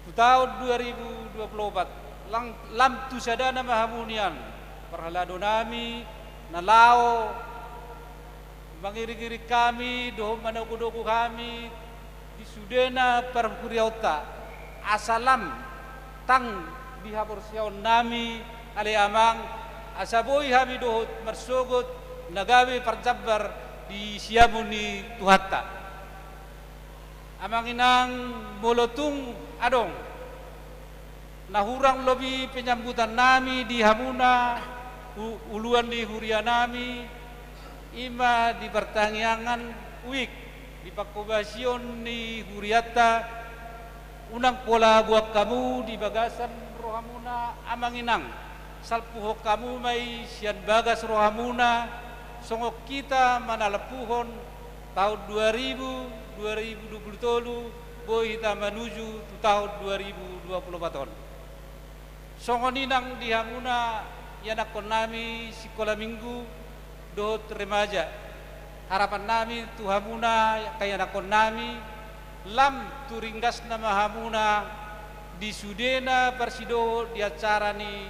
tu taon dua ribu dua puluh opat, lang-, lam tu sadana ma hamu nian, parhaladonami, na laho mangiring-iring hami, dohot manogunogu hami, di sudena parhuriaonta, asa lam tang di haporseaonnami, ale Amang, asa boi hami dohot marsogot, na gabe parjambar di siamun ni Tuhanta. Amang Inang, molo tung adong na hurang lobi penyambutannami di hamuna, u-, uluan ni hurianami, i ma di partangiangan uik, di panghobasion ni hurianta, unang pola buang hamu di bagasan rohamuna, Amang Inang. Salpuhon hamu ma i sian bagas rohamuna, songon hita manalpuhon taon dua ribu, dua ribu dua puluh tolu, boi hita manuju tu taon dua ribu dua puluh opat on. Songon i nang di hamuna ianakkonnami sikola minggu dohot remaja. Harapannami tu hamuna angka ianakkonnami, lam tu ringgasna ma hamuna di sudena parsidohot di acara ni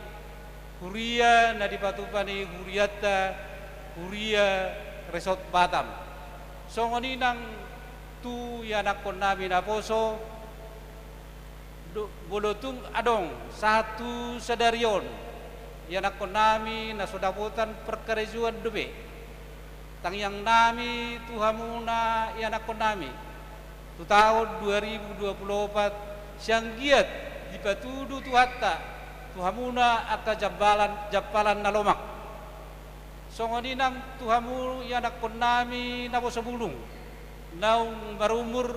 huria na dipatupa ni hurianta, Huria Resort Batam. Songon i nang tu ianakkonnami naposo, do-, molo tung adong sahat tu sadari on ianakkonnami na so dapotan parkarejoan dope. Tangiangnami tu hamuna ianakkonnami, tu taon dua ribu dua puluh opat, sai anggiat dipatudu Tuhanta tu hamuna angka jambalan, jampalan na lomak. Songon i nang tu hamu ianakkonnami naposo bulung, naung marumur,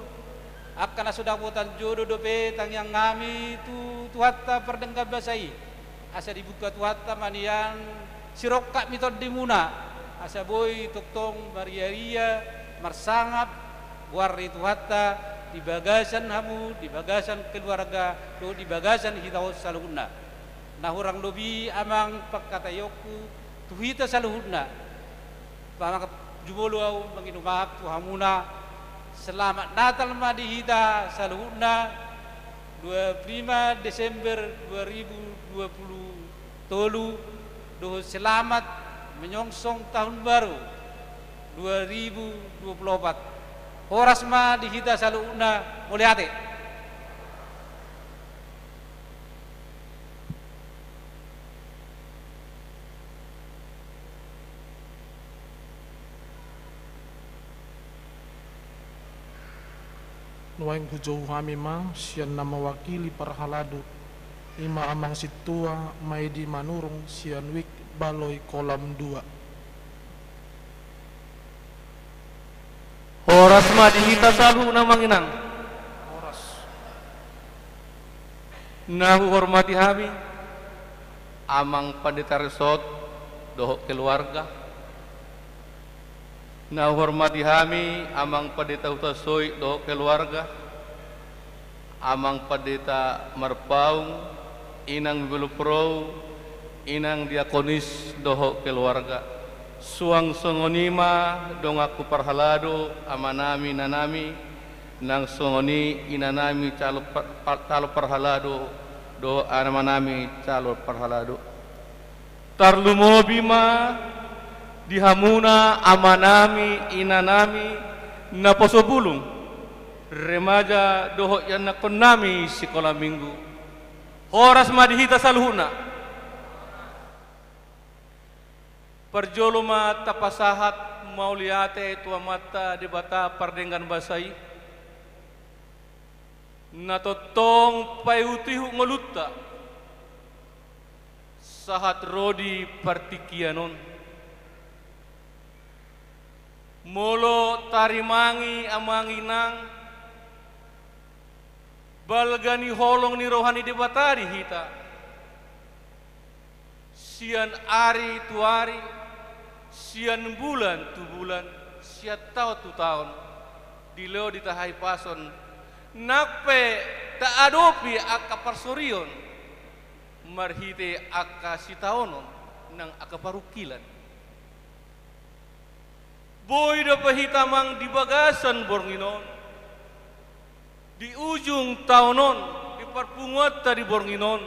angka na so dapotan jodo dope, tangiangnami tu Tuhanta pardenggan basa i, asa dibuka Tuhanta ma nian sirongkap ni tondimuna, asa boi tongtong mariaria, marsangap, goar ni Tuhanta di bagasan hamu, di bagasan keluarga, dohot di bagasan hita on saluhutna. Na hurang lobi, Amang, pangkataionku tu hita saluhutna. Pamangap jumolo ahu mangido maaf tu hamuna. Selamat Natal ma di hita saluhutna, dua puluh lima Desember dua ribu dua puluh tolu, dohot selamat menyongsong tahun baru dua ribu dua puluh opat. Horas ma di hita saluhutna, mauliate. Nuaeng hujou hami ma sian na mawakili parhalado, i ma amang sintua Maedi Manurung sian Wik Baloi Kolam dua. Horas ma di hita saluhutna, amang inang. Horas. Na huhormati hami, amang pandita Resot dohot keluarga. Na huhormati hami, amang pandita Hutasoit dohot keluarga. Amang pandita Marpaung, inang Bibelprou, inang diakonis dohot keluarga. Suang songon i ma donganku parhalado, amanami, inanami, nang songon i inanami calon par-, par-, calon parhalado, dohot amanami calon parhalado. Tarlumobi ma di hamuna amanami, inanami, naposo bulung, remaja dohot ianakkonnami sikola minggu. Horas ma di hita saluhutna. Parjolo ma tapasahat mauliate tu Amanta Debata pardenggan basa i, na tongtong paihutihut ngolunta sahat ro di partingkian on. Molo tarimangi, amang inang, balga ni holong ni roha ni Debata di hita, sian ari tu ari, sian bulan tu bulan, sian taon tu taon, dilehon di hita hahipason, nang pe taadopi angka parsorion marhite angka sitaonon nang angka parungkilan. Boi dope hita, amang, di bagasan borngin on, di ujung taon on, di parpunguanta di borngin on,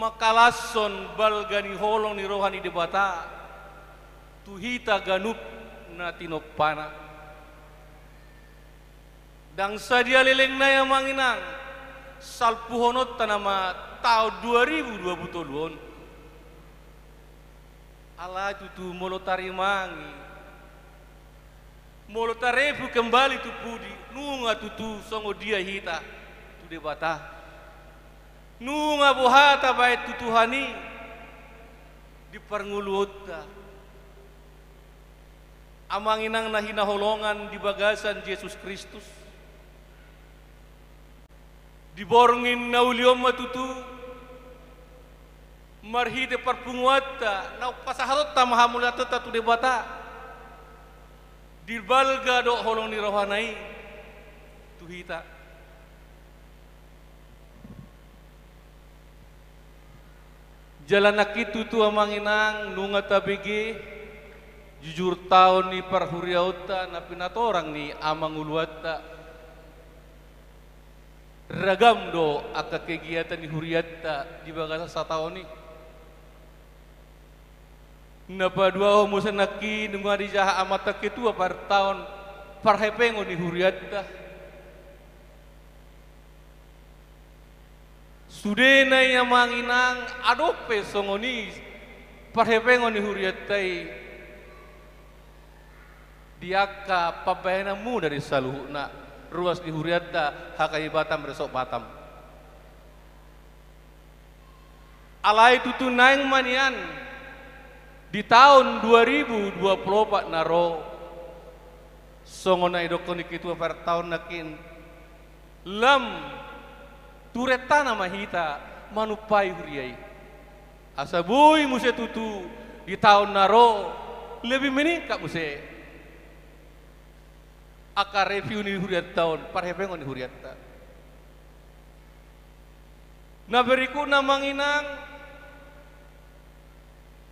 mangkalashon balga ni holong ni roha ni Debata tu hita ganup na tinompana. Ndang sadia lelengna i, amang inang, salpuhononta nama taon dua ribu dua puluh tolu on. Alai tutu molo tarimangi, molo tarepu kembali tu pudi, nunga tutu songon dia hita tu Debata. Nunga boha tabaen tu Tuhan i di parngoluonta. Amang inang na hinaholongan di bagasan Jesus Kristus, di borngin na uli on ma tutu, marhite parpunguanta, naung pasahatonta ma hamuliateonta tu Debata, di balga dohot holong ni rohana i tu hita. Jala nangkin tutu, amang inang, nunga tabege jujur taon ni parhuriaonta na pinatorang ni amang uluanta. Ragam do angka kegiatan ni hurianta di bagasan sataon i. Na paduahon muse nangkin nunga dijaha amanta ketua partaon parhepengon ni hurianta. Sudena i, amang inang, adong pe songon i parhepengon ni hurianta i di angka pambahenanmuna di saluhutna ruas ni hurianta H K I Batam Resort Batam. Alai tutu naeng ma nian di taon dua ribu dua puluh opat na ro, songon na didokkon ni ketua partaon nangkin, lam turentana ma hita manumpai huria i. Asa boi muse tutu di taon na ro lebih meningkat muse angka review ni hurianta on, parhepengon ni hurianta. Na berikutna, amang inang,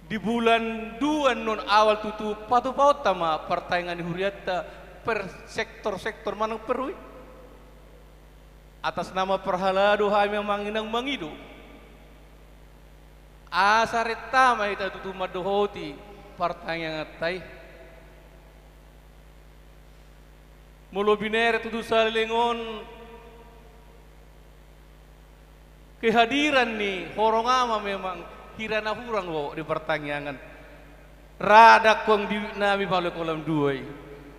di bulan dua annon awal tutu patupaonta ma partaringoton ni hurianta per sektor-sektor manang per rui. Atas nama parhalado hami, amang inang, mangido asa renta ma hita tutu mandohoti partangianganta i. Molo binere tutu saleleng on, kehadiran ni horong ama memang hira na hurang do di partangiangan. Ra dangkon biwik nami Baloi Kolam dua i.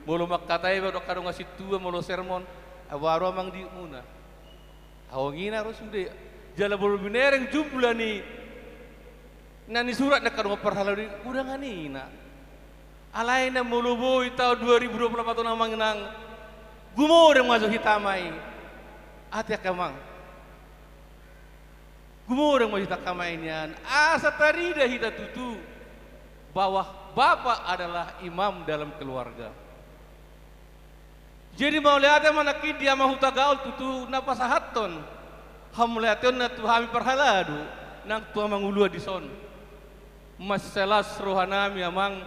Molo mangkatai baru angka dongan sintua, molo sermon, baru amang di muna. Adong i na ro sude. Jala molo binereng jumlah ni na nisurat ni angka dongan parhalado i, godang anina. Alai na molo boi taon dua ribu dua puluh empat on amang inang, gumodang ma jo hita ma i. Ate angka amang. Gumodang ma jo hita angka amang nian, asa tarida hita tutu bahwa bapak adalah imam dalam keluarga. Jadi mauliate ma nangkin di Ama Hutagaol tutu na pasahathon hamauliateonna tu hami parhalado nang tu amang uluan dison. Mansai las rohanami amang,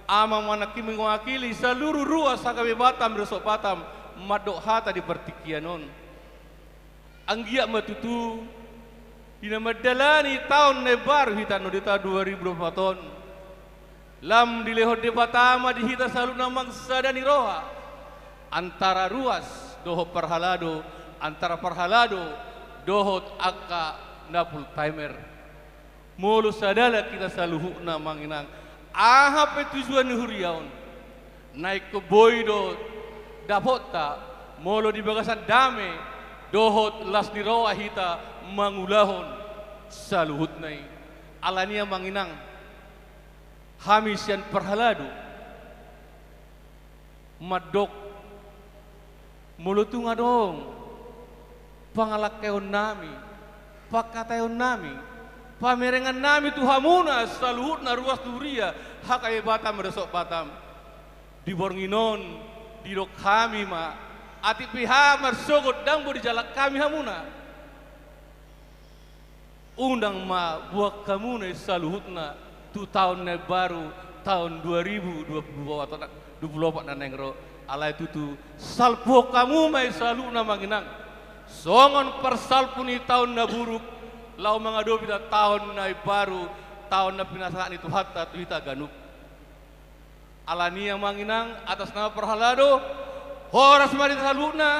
amang ma nangkin mewakili saluruh ruas H K B Batam, Resort Batam, mandok hata di partingkian on. Anggiat ma tutu di na mandalani taon na imbaru hita on di taon dua ribu dua puluh empat on, lam dilehon Debata ma di hita saluhutna amang sada ni roha antara ruas dohot parhalado, antara parhalado dohot angka na full timer. Molo sada hita saluhutna amang inang, aha pe tujuan ni huria on, na ingkon boi do dapotta, molo di bagasan dame dohot las ni roha hita mangulahon saluhutna i. Alani i amang inang, hami sian parhalado mandok, molo tung adong pangalangkeonnami, pangkataionnami, pamerengannami tu hamuna saluhutna ruas ni huria H K B Batam, Resort Batam, di borngin on didok hami ma, atik pe hami marsogot ndang boi dijalang hami hamuna. Unang ma buang hamuna i saluhutna tu taon na imbaru, taon dua ribu dua puluh opat, dua puluh opat na naeng ro. Alai tutu salpuhon hamu ma i saluhutna amang inang songon parsalpu ni taon na buruk, laho mangadopi hita taon na imbaru, taon na pinasahat ni Tuhanta tu hita ganup. Alani i amang inang, atas nama parhalado, horas ma di hita saluhutna,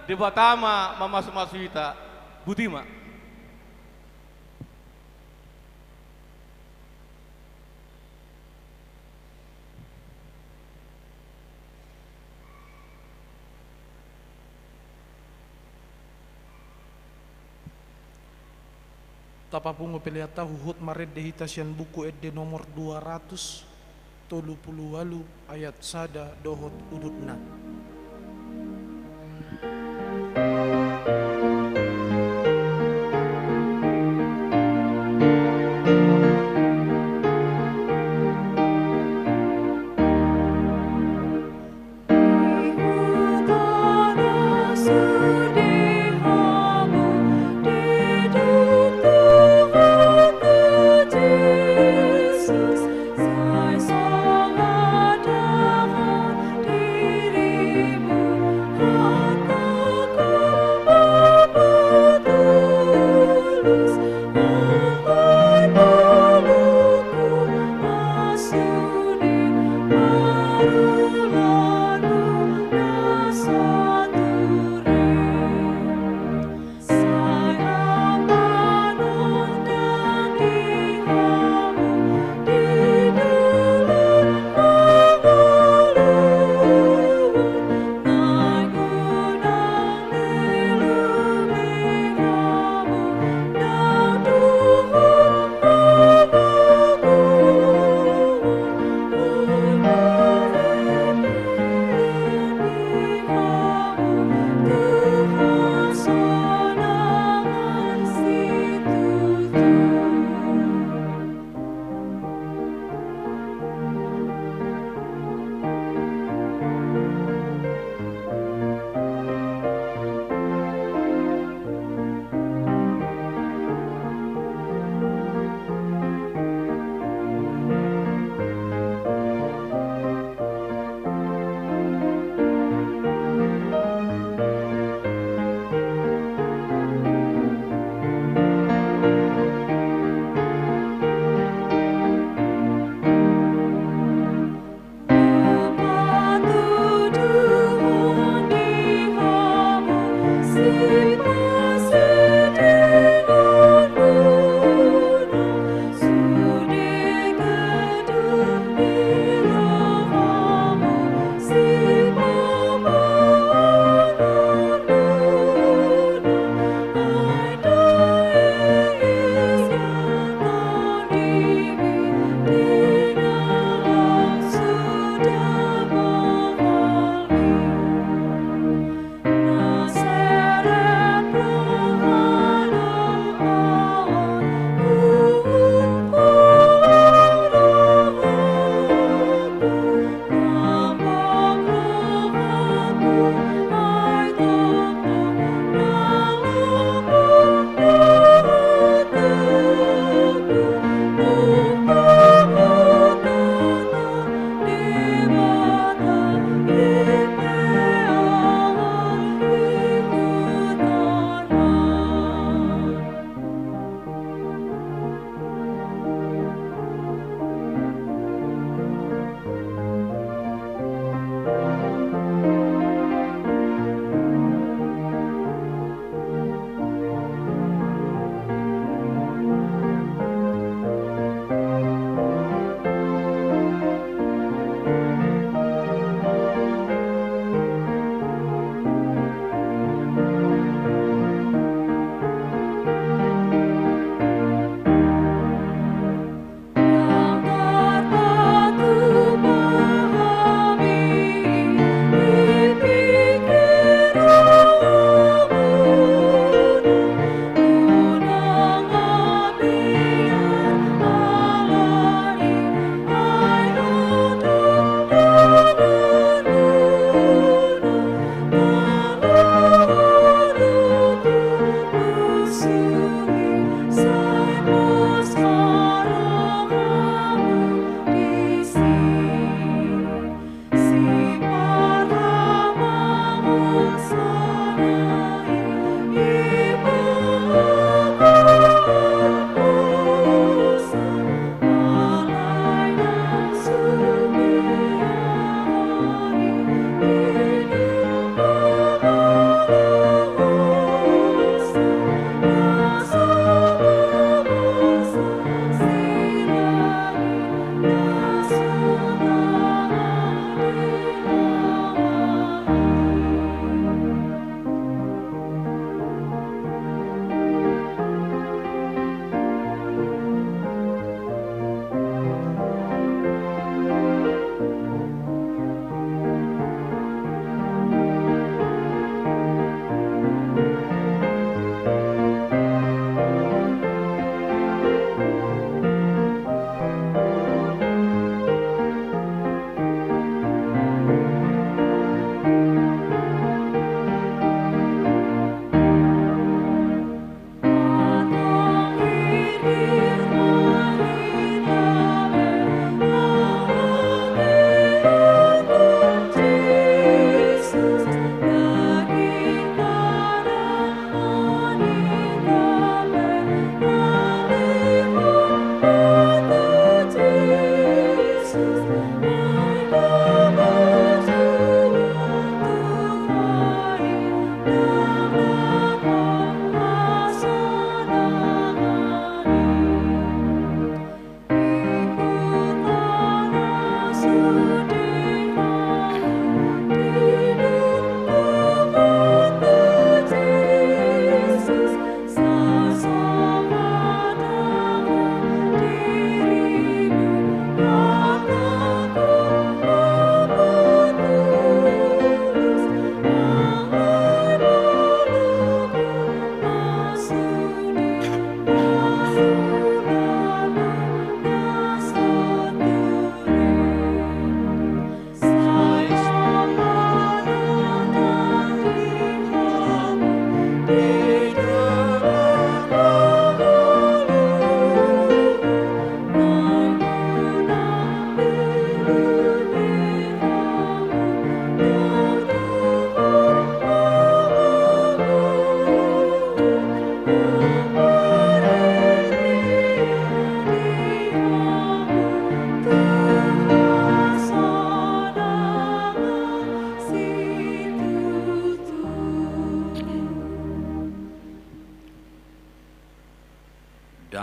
Debata ma mamasumasu hita. Boti ma. Tapapungu pelean ta, huhut marende hita sian Buku Ende nomor dua ratus tolu pulu ualu, ayat sada dohot udutna.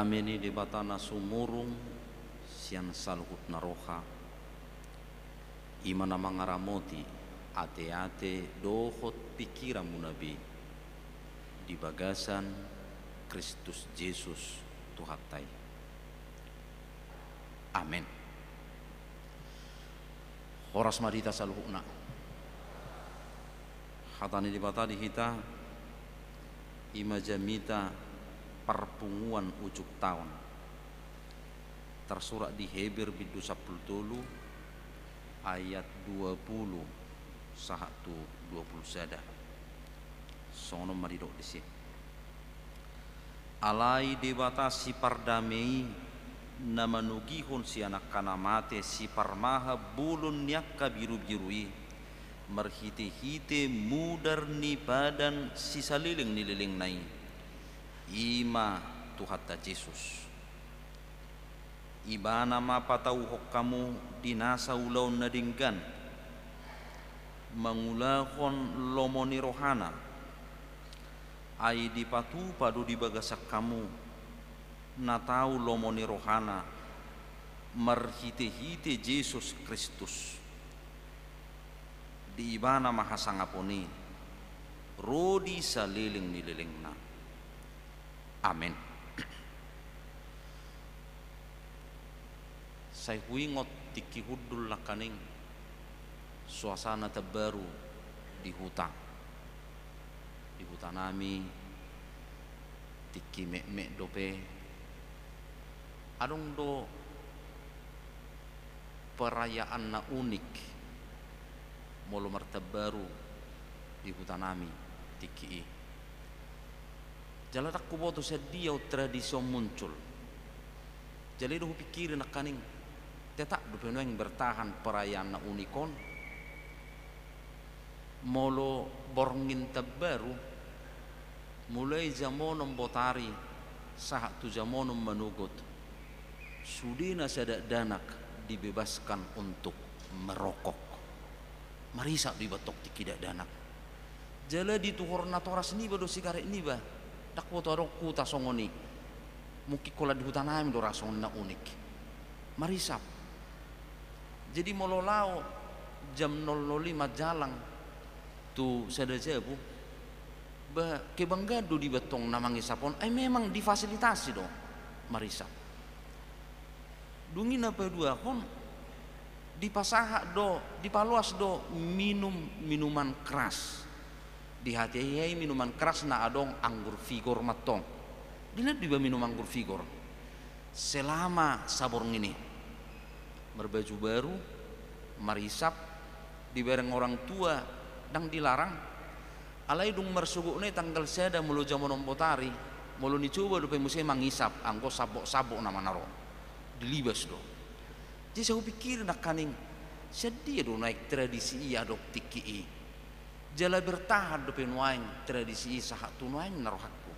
Dame ni Debata na sumurung sian saluhutna roha, i ma na mangaramoti ateate dohot pingkiranmuna be di bagasan Kristus Jesus Tuhanta i. Amen. Horas ma di hita saluhutna. Hata ni Debata di hita, i ma jamita parpunguan ujung taon. Tarsurat di Heber bindu sampulu tolu ayat dua pulu sahat tu dua pulu sada. Songon on ma didok disi. Alai Debata sipardame i, na manogihon sian angka na mate, siparmahan bolon ni angka birubiru i, marhitehite mudar ni padan sisaleleng ni lelengna i, i ma Tuhanta Jesus. Ibana ma patauhon hamu di nasa ulaon na denggan, mangulahon lomo ni rohana. Ai dipatupa do di bagasan hamu na tau lomo ni rohana marhitehite Jesus Kristus. Di ibana ma hasangapon i ro di saleleng ni lelengna. Amen. Sai huingot tingki hundul nangkaning suasana tambaru di huta. Di hutanami tingki metmet dope. Adong do perayaan na unik molo martambaru di hutanami tingki i. Jala ndang huboto sian dia on tradisi on muncul. Jala i do hupingkiri nangkaning, tetap dope nuaeng bertahan perayaan na unik on. Molo borngin tambaru, mulai jamonon botari sahat tu jamonon manogot, sudena si dakdanak dibebaskan untuk merokok. Marisap do iba tong tingki dakdanak. Jala dituhor natoras niba do sigaret niba. Ndang huboto adong huta songon i. Mungkin holan di hutanami do ra songon i na unik. Marisap. Jadi molo laho jam nol nol lima jalang tu sada jabu, ba kebanggaan do diba tong na mangisap on, ai memang difasilitasi do marisap. Dung i na paduahon, dipasahat do, dipaloas do minum minuman keras. Di hatiha i minuman keras na adong anggur vigor ma tong. Dilehon do iba minum anggur vigor selama saborngin i. Marbaju baru, marisap, dibereng orang tua, ndang dilarang. Alai dung marsogotna i tanggal sada molo jamonon botari, molo nicoba dope muse mangisap, anggo sambok-sambok nama na ro. Dilibas do. Jadi sai hupingkiri nangkaning, sian dia do nuaeng tradisi i adong tingki i. Jala bertahan dope nuaeng tradisi i sahat tu nuaeng na rohangku.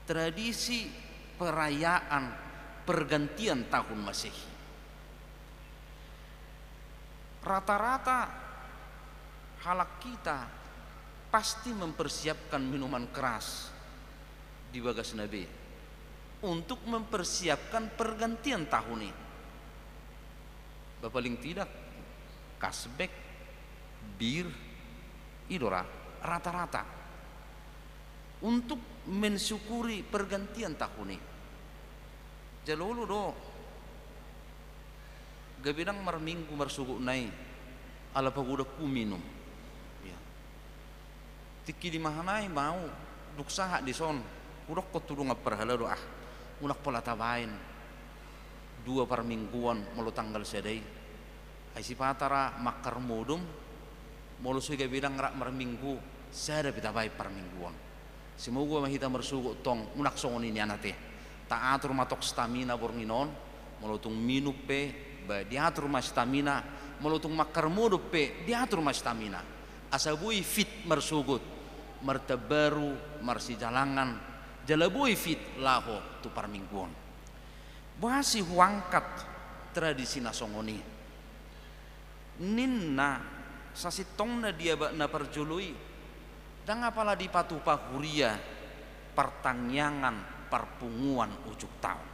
Tradisi perayaan pergantian tahun Masehi. Rata-rata halak kita pasti mempersiapkan minuman keras di bagasna be untuk mempersiapkan pergantian tahun i. Ba paling tidak, kasbek, bir, i do ra, rata-rata. Untuk mensyukuri pergantian tahun i. Jala olo do, gabe ndang marminggu marsogotna i, ala pagodangku minum. Ia. Tingki di mahanai mau, dung sahat dison, hudokkon tu dongan parhalado, ah, unang pola tabaen dua parmingguon molo tanggal sada i. Ai sipata ra mangkar modom, molo so i gabe ndang rap marminggu, sada pe tabaen parmingguon. Semoga ma hita marsogot tong, unang songon i nian ate. Taatur ma tong stamina borngin on, molo tung minum pe, ba diatur ma stamina, molo tung mangkar modom pe, diatur ma stamina. Asa boi fit marsogot, martambaru, marsijalangan, jala boi fit laho tu parmingguon. Boasa huangkat tradisi na songon i? Ninna sasintongna di abad na parjolo i, ndang apala dipatupa huria partangiangan parpunguan ujung taon.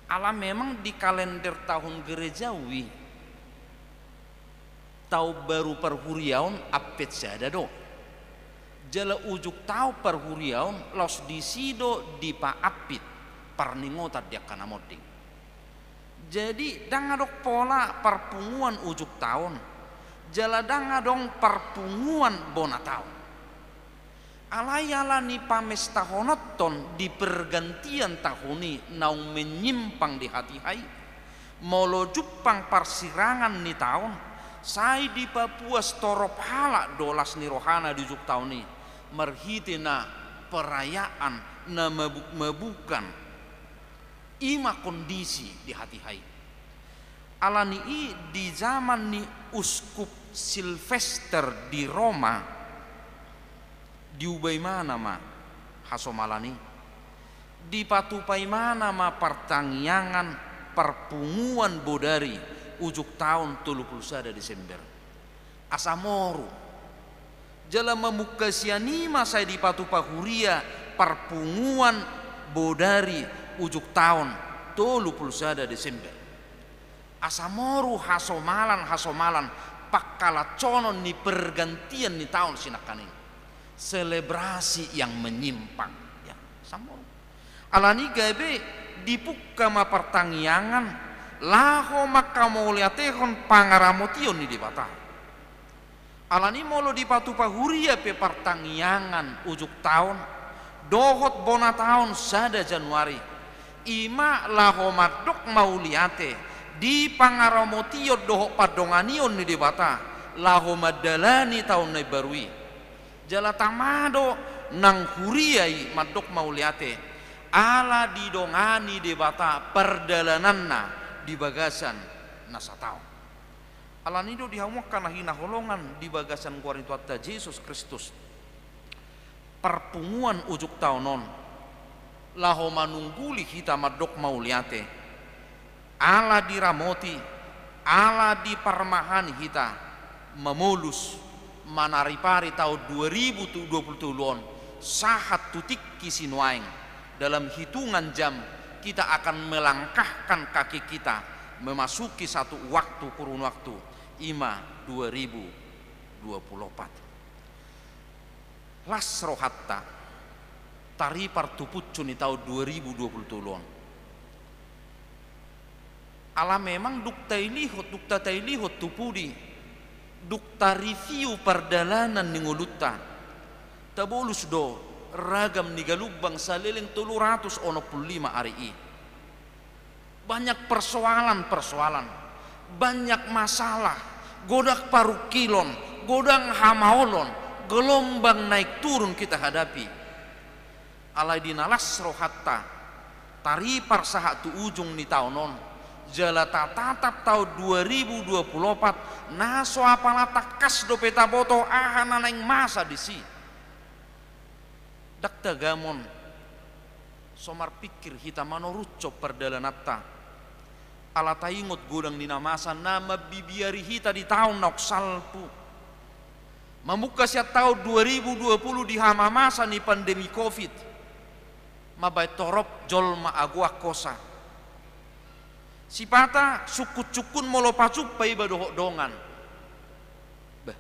Ala memang di kalender tahun gerejawi, taon baru parhuriaon ampit sada do. Jala ujung taon parhuriaon laos disi do dipaampit parningotan di angka na monding. Jadi, ndang adong pola parpunguan ujung taon, jala ndang adong parpunguan bona taon. Alai ala ni pamestahononton di pergantian tahun i naung menyimpang di hatiha i, molo jumpang parsirangan ni taon, sai dipapuas torop halak do las ni rohana di ujung taon i, marhite na perayaan na mabuk-mabukan. I ma kondisi di hatiha i. Ala ni i di zaman ni Uskup Silvester di Roma, diuba imana ma hasomalan i. Dipatupa imana ma partangiangan parpunguan bodari ujung taon tolu pulu sada Desember. Asa moru. Jala mamungka sian i ma sai dipatupa huria parpunguan bodari ujung taon tolu pulu sada Desember. Asa moru hasomalan-hasomalan pangkalaconon ni pergantian ni taon sinangkaning. Selebrasi yang menyimpang. Ya, asa moru. Ala ni i gabe dipungka ma partangiangan laho mangkamauliatehon pangaramotion ni Debata. Ala ni i molo dipatupa huria pe partangiangan ujung taon dohot bona taon sada Januari, i ma laho mandok mauliate di pangaramotion dohot pandonganion ni Debata laho mandalani taon na imbaru i. Jala tama do nang huria i mandok mauliate, ala didongani Debata pardalananna di bagasan na sataon. Ala ni i do di hamu angka na hinaholongan di bagasan goar ni Tuhanta Jesus Kristus, parpunguan ujung taon on laho manungguli hita mandok mauliate, ala diramoti, ala diparmahani hita mamolus, manaripari taon dua ribu dua pulu tolu on sahat tu tingki sinuaeng. Dalam hitungan jam kita akan melangkahkan kaki kita memasuki satu waktu kurun waktu, i ma dua ribu dua pulu opat. Las rohanta taripar tu punsu ni taon dua ribu dua pulu tolu on. Ala memang dung tailihon, dung tatailihon tu pudi, dung tareview pardalanan ni ngolunta, tabolus do ragam ni galumbang saleleng tolu ratus onom pulu lima ari i. Banyak persoalan-persoalan, banyak masalah, godang parungkilon, godang hamaolon, gelombang naik turun kita hadapi. Alai di na las rohanta taripar sahat tu ujung ni taon on, jala tatatap taon dua ribu dua pulu opat, na so apala tangkas dope taboto aha na naeng masa disi. Ndang tagamon so marpingkir hita manorushon pardalananta, ala taingot godang ni na masa na mambibiari hita di taon naung salpu. Mamungka sian taon dua ribu dua pulu di hamamasa ni pandemi covid, mambaen torop jolma agoan hosa. Sipata sungkun-sungkun molo pajumpa iba dohot dongan. Bah,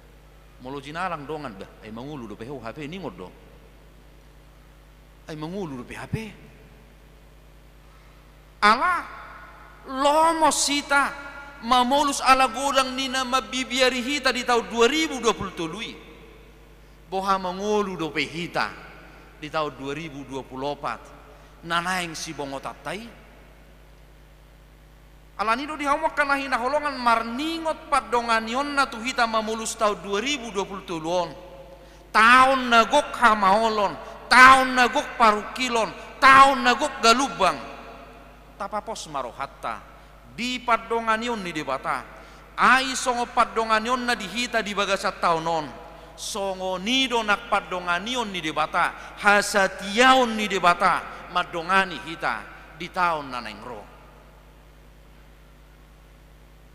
molo jinalang dongan, bah, ai mangolu dope ho hape, ningon do. Ai mangolu dope hape. Ala lomos hita mamolus ala godang ni na mambibiari hita di taon dua ribu dua pulu tolu i. Boha mangolu dope hita di taon dua ribu dua pulu opat na naeng sibongotanta i. Ala ni do di hamu angka na hinaholongan marningot pandonganionna tu hita mamolus taon dua ribu dua pulu tolu on. Taon na gok hamaolon, taon na gok parungkilon, taon na gok galumbang. Tapapos ma rohanta di pandonganion ni Debata. Ai songon pandonganionna di hita di bagasan taon on, songon i do nang pandonganion ni Debata, hasatiaon ni Debata mandongani hita di taon na naeng ro.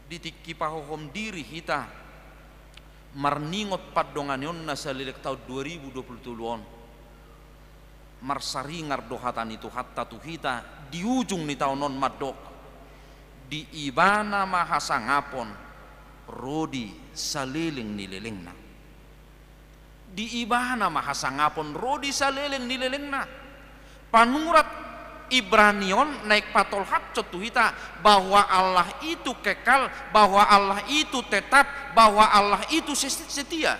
Di tingki pahohom diri hita marningot pandonganionna saleleng taon dua ribu dua pulu tolu on. Marsaringar do hata ni Tuhanta tu hita di ujung ni taon on mandok, di Ibana ma hasangapon ro di saleleng ni lelengna. Di Ibana ma hasangapon ro di saleleng ni lelengna. Panurat Ibrani on naeng patolhashon tu hita bahwa Allah itu kekal, bahwa Allah itu tetap, bahwa Allah itu se-, setia.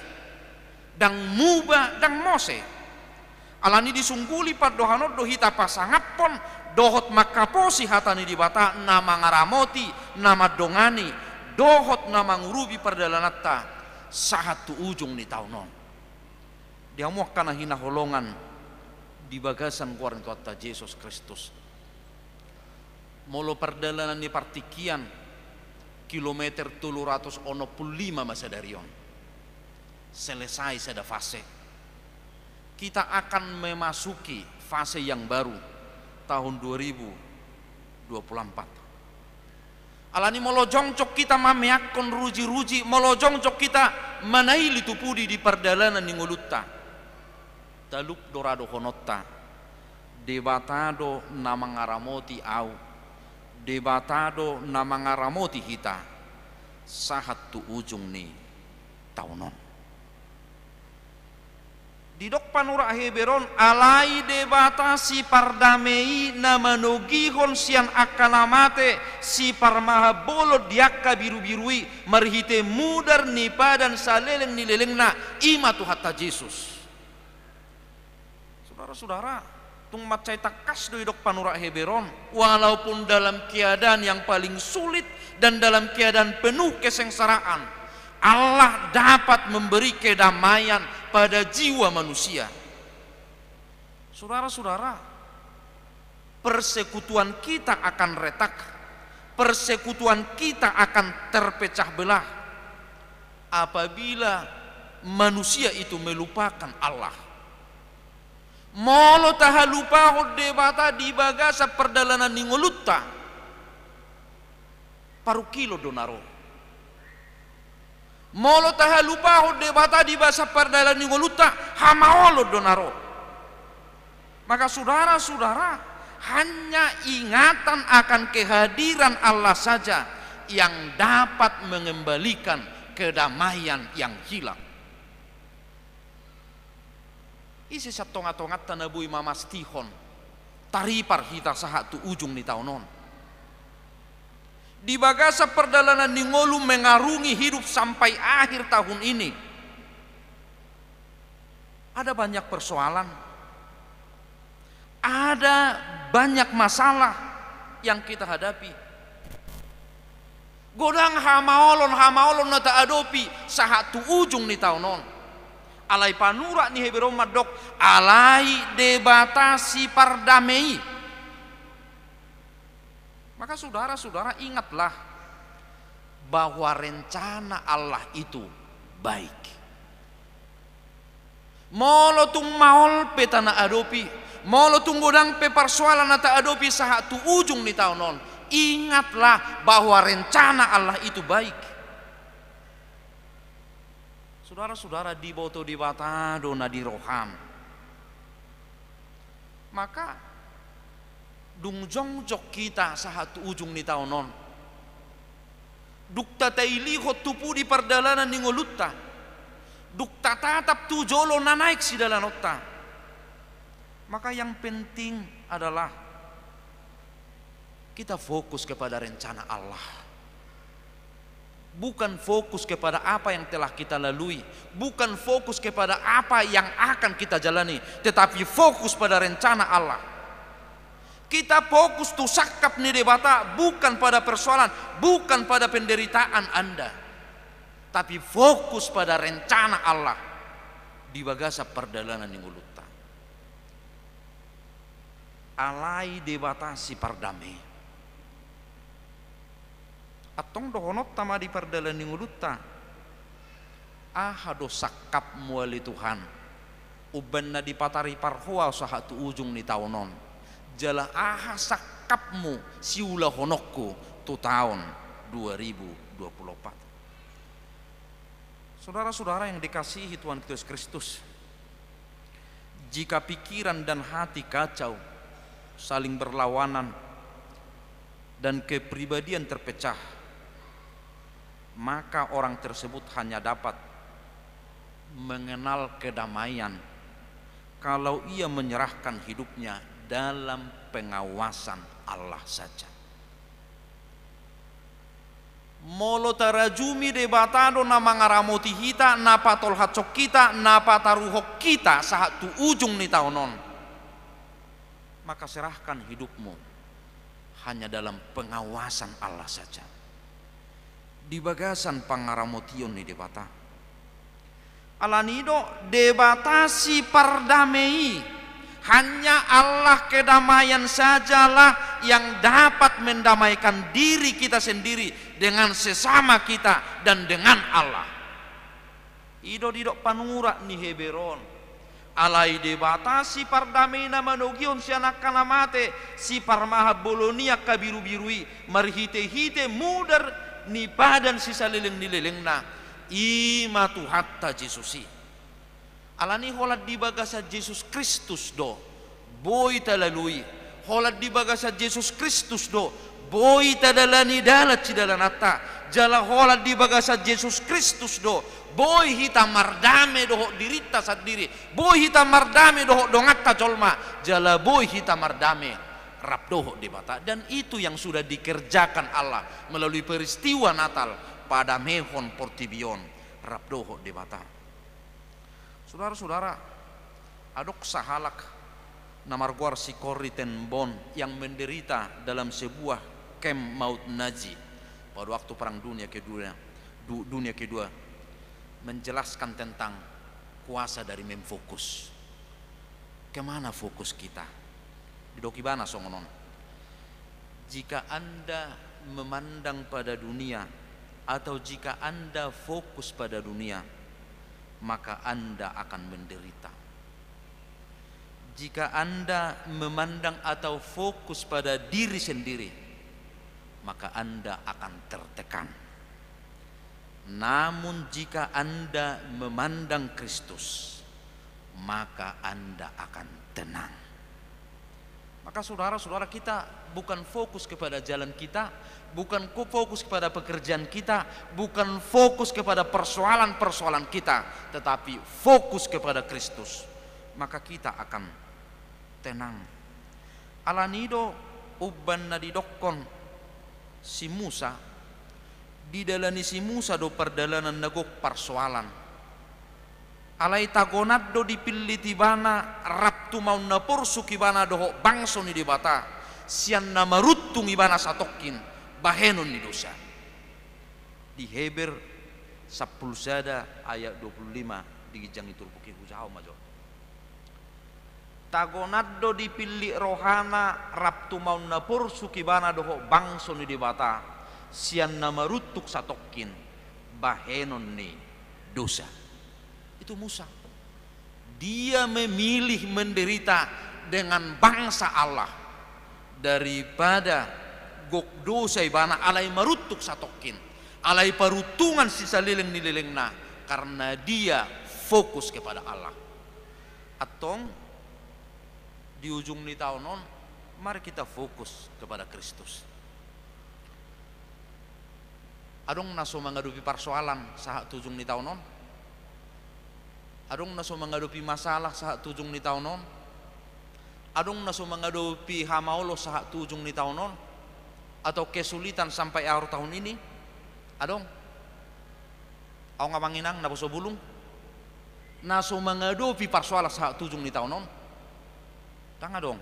Ndang muba, ndang mose. Alani disungguli pandohan on do hita pasangaphon dohot mangkaposi hata ni Debata na mangaramoti, na mandongani, dohot na mangurupi pardalananta sahat tu ujung ni taon on. Di hamu angka na hinaholongan di bagasan goar ni Tuhanta Jesus Kristus. Molo pardalanan ni partingkian, kilometer tolu ratus onom pulu lima ma sadari on. Selesai sada fase. Kita akan memasuki fase yang baru tahun dua ribu dua puluh empat. Alani molo jongjong hita mameakkon ruji-ruji, molo jongjong hita manaili tu pudi di pardalanan ni ngolunta, talup do ra dohononta, Debata do na mangaramoti ahu, Debata do na mangaramoti hita, sahat tu ujung ni taon on. Didok panurat Heber on, alai Debata sipardame i na manogihon sian angka na mate, siparmahan bolon di angka birubiru i, marhite mudar ni padan saleleng ni lelengna, i ma Tuhanta Jesus. Sudara-sudara, tung mansai tangkas do didok panurat Heber on, walaupun dalam keadaan yang paling sulit dan dalam keadaan penuh kesengsaraan, Allah dapat memberi kedamaian pada jiwa manusia. Sudara-sudara, persekutuan kita akan retak, persekutuan kita akan terpecah belah apabila manusia itu melupakan Allah. Molo tahalupahon Debata di bagasan pardalanan ni ngolunta, parungkilon do na ro. Molo tahalupahon Debata di bagasan pardalanan ni ngolunta, hamaolon do na ro. Maka sudara-sudara, hanya ingatan akan kehadiran Allah saja yang dapat mengembalikan kedamaian yang hilang. Ise sian tonga-tonganta na boi mamastihon taripar hita sahat tu ujung ni taon on? Di bagasan pardalanan ni ngolu mengarungi hidup sampai akhir tahun ini, ada banyak persoalan, ada banyak masalah yang kita hadapi. Godang hamaolon-hamaolon na taadopi sahat tu ujung ni taon on. Alai panurat ni Heber on mandok, alai Debata sipardame i. Maka sudara-sudara, ingatlah bahwa rencana Allah itu baik. Molo tung maol pe na taadopi, molo tung godang pe parsoalan na taadopi sahat tu ujung ni taon on, ingatlah bahwa rencana Allah itu baik. Sudara-sudara, diboto Debata do na di roham. Maka dung jongjong hita sahat tu ujung ni taon on, dung tatailihon tu pudi pardalanan ni ngolunta, dung tatatap tu jolo na naeng sidalanonta, maka yang penting adalah kita fokus kepada rencana Allah. Bukan fokus kepada apa yang telah kita lalui, bukan fokus kepada apa yang akan kita jalani, tetapi fokus pada rencana Allah. Kita fokus tu sangkap ni Debata, bukan pada persoalan, bukan pada penderitaan Anda, tapi fokus pada rencana Allah di bagasan pardalanan ni ngolunta. Alai Debata sipardame. Antong dohononta ma di pardalanan ni ngolunta, aha do sangkapmu ale Tuhan, umbahen na dipataripar Ho au sahat tu ujung ni taon on? Jala aha sangkapmu siulahononku tu taon dua ribu dua puluh empat? Sudara-sudara yang dikasihi Tuhan Kristus, Jika pikiran dan hati kacau, saling berlawanan, dan kepribadian terpecah, maka orang tersebut hanya dapat mengenal kedamaian kalau ia menyerahkan hidupnya dalam pengawasan Allah saja. Molo tarajumi Debata do na mangaramoti hita, na patolhashon hita, na pataruhon hita sahat tu ujung ni taon on, maka serahkan hidupmu hanya dalam pengawasan Allah saja, di bagasan pangaramotion ni Debata. Alani do, Debata si pardame i. Hanya Allah kedamaian sajalah yang dapat mendamaikan diri kita sendiri dengan sesama kita dan dengan Allah. I do didok panurat ni Heber on. Alai Debata si pardame i na manogihon sian angka na mate, si parmahan bolon i angka birubiru i, marhitehite mudar ni padan sisaleleng ni lelengna, i ma Tuhanta Jesus i. Alani holan di bagasan Jesus Kristus do boi talalui. Holan di bagasan Jesus Kristus do boi tadalani dalan sidalananta. Jala holan di bagasan Jesus Kristus do boi hita mardame dohot dirinta sandiri, boi hita mardame dohot donganta jolma, jala boi hita mardame rap dohot Debata. Dan itu yang sudah dikerjakan Allah melalui peristiwa Natal, padamehon portibi on rap dohot Debata. Sudara-sudara, adong sahalak na margoar si Corrie ten Boom yang menderita dalam sebuah kem maut Nazi pada waktu Perang Dunia Kedua, du-, Dunia Kedua, menjelaskan tentang kuasa dari memfokus. Kemana fokus kita? Didok ibana songon on. Jika Anda memandang pada dunia, atau jika Anda fokus pada dunia, maka Anda akan menderita. Jika Anda memandang atau fokus pada diri sendiri, maka Anda akan tertekan. Namun jika Anda memandang Kristus, maka Anda akan tenang. Maka saudara-saudara, kita bukan fokus kepada jalan kita, bukan ko-, fokus kepada pekerjaan kita, bukan fokus kepada persoalan-persoalan kita, tetapi fokus kepada Kristus. Maka kita akan tenang. Alani do umbahen na didokkon si Musa, didalani si Musa do pardalanan na gok parsoalan. Alai tagonan do dipillit ibana rap tumaon na porsuk ibana dohot bangso ni Debata, sian na maruntung ibana satongkin bahenon ni dosa. Di Heber sampulu sada ayat dua pulu lima, di ginjang ni turpuk i, hujaha ma jo. Tagonan do dipillit rohana rap tumaon na porsuk ibana dohot bangso ni Debata, sian na maruntung satongkin bahenon ni dosa. Itu Musa. Dia memilih menderita dengan bangsa Allah daripada gok dosa ibana alai maruntung satongkin, alai paruntungan sisaleleng ni lelengna, karena dia fokus kepada Allah. Antong, di ujung ni taon on, mari kita fokus kepada Kristus. Adong na so mangadopi parsoalan sahat tu ujung ni taon on? Adong na so mangadopi masalah sahat tu ujung ni taon on? Adong na so mangadopi hamaolon sahat tu ujung ni taon on? Atau kesulitan sampai akhir tahun ini? Adong? Adong, amang inang, na poso bulung, na so mangadopi parsoalan sahat tu ujung ni taon on? Ndang adong.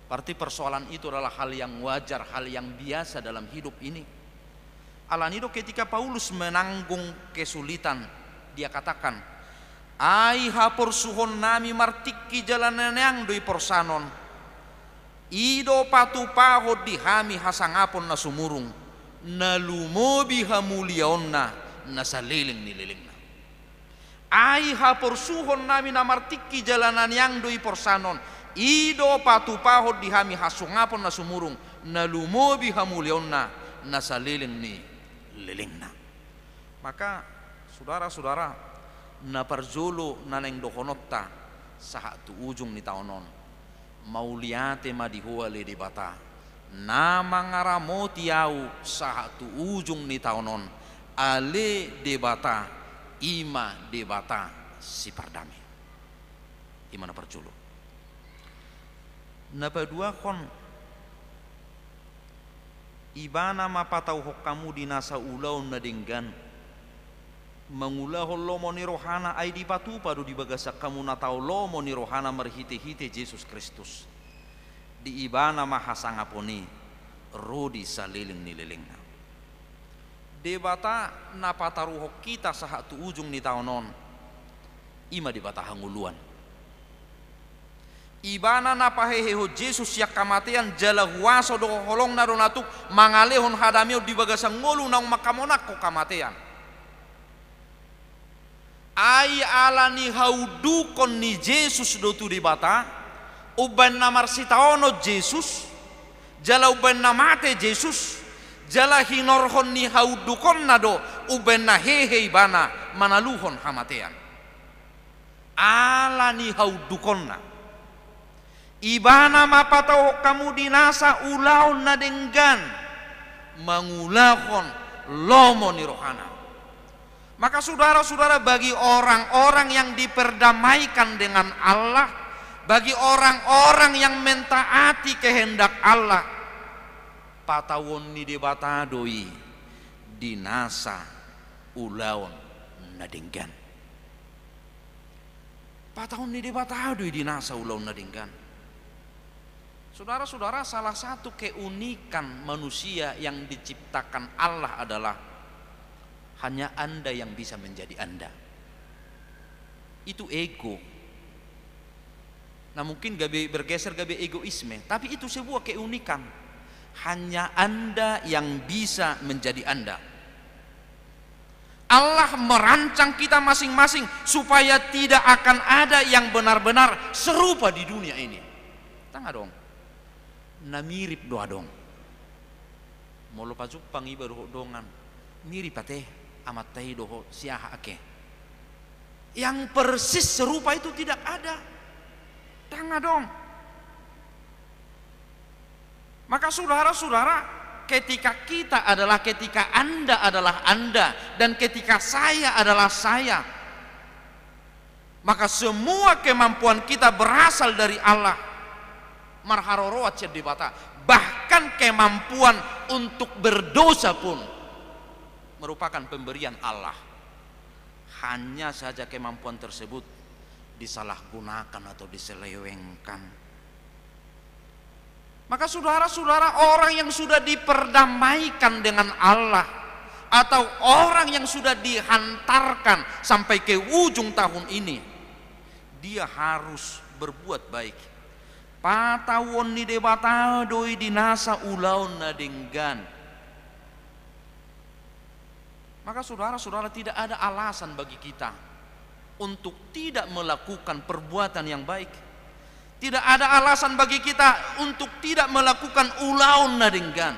Berarti persoalan itu adalah hal yang wajar, hal yang biasa dalam hidup ini. Alani do ketika Paulus menanggung kesulitan, dia katakan, "Ai haporsuhonnami martingki jala na niang do i porsanon. I do patupahon di hami hasangapon na sumurung, na lumobi hamuliaonna na saleleng ni lelengna." Ai haporsuhonnami na martingki jala na niang do i porsanon, i do patupahon di hami hasangapon na sumurung, na lumobi hamuliaonna na saleleng ni lelengna. Maka, sudara-sudara, na parjolo na naeng dohononta, Sahat tu ujung ni taon on, mauliate ma di Ho ale Debata, na mangaramoti ahu sahat tu ujung ni taon on, ale Debata, i ma Debata sipardame. I ma na parjolo. Na paduahon, Ibana ma patauhon hamu di nasa ulaon na denggan, mangulahon lomo ni rohana, ai dipatupa do di bagasan hamu na tau lomo ni rohana marhitehite Jesus Kristus. Di Ibana ma hasangapon i ro di saleleng ni lelengna. Debata na pataruhon hita sahat tu ujung ni taon on, i ma Debata hangoluan. Ibana na pahehehon Jesus sian hamatean jala huaso dohot holongna do na tuk mangalehon hadameon di bagasan ngolu naung manghamonanghon hamatean. Ai ala ni haundukon ni Jesus do tu Debata, umbaen na marsitaonon Jesus, jala umbaen na mate Jesus, jala hinorhon ni haundukonna do umbaen na hehe Ibana manaluhon hamatean. Ala ni haundukonna. Ibana ma patauhon hamu di nasa ulaon na denggan, mangulahon lomo ni rohana. Maka, saudara-saudara, bagi orang-orang yang diperdamaikan dengan Allah, bagi orang-orang yang mentaati kehendak Allah, patauon ni Debata do i di nasa ulaon na denggan. Patauon ni Debata do i di nasa ulaon na denggan. Saudara-saudara, salah satu keunikan manusia yang diciptakan Allah adalah hanya Anda yang bisa menjadi Anda. Itu ego. Nah, mungkin gabe bergeser, gabe egoisme, tapi itu sebuah keunikan. Hanya Anda yang bisa menjadi Anda. Allah merancang kita masing-masing supaya tidak akan ada yang benar-benar serupa di dunia ini. Ndang adong na mirip do adong. Molo pajumpang iba dohot dongan, mirip ate amanta i dohot si aha ake. Yang persis serupa itu tidak ada. Ndang adong. Maka, saudara-saudara, ketika kita adalah, ketika Anda adalah Anda, dan ketika saya adalah saya, maka semua kemampuan kita berasal dari Allah, marharoroan sian Debata. Bahkan kemampuan untuk berdosa pun merupakan pemberian Allah. Hanya saja kemampuan tersebut disalahgunakan atau diselewengkan. Maka, saudara-saudara, orang yang sudah diperdamaikan dengan Allah, atau orang yang sudah dihantarkan sampai ke ujung tahun ini, dia harus berbuat baik. Patauon ni Debata do i di nasa ulaon na denggan. Maka, saudara-saudara, tidak ada alasan bagi kita untuk tidak melakukan perbuatan yang baik. Tidak ada alasan bagi kita untuk tidak melakukan ulaon na denggan.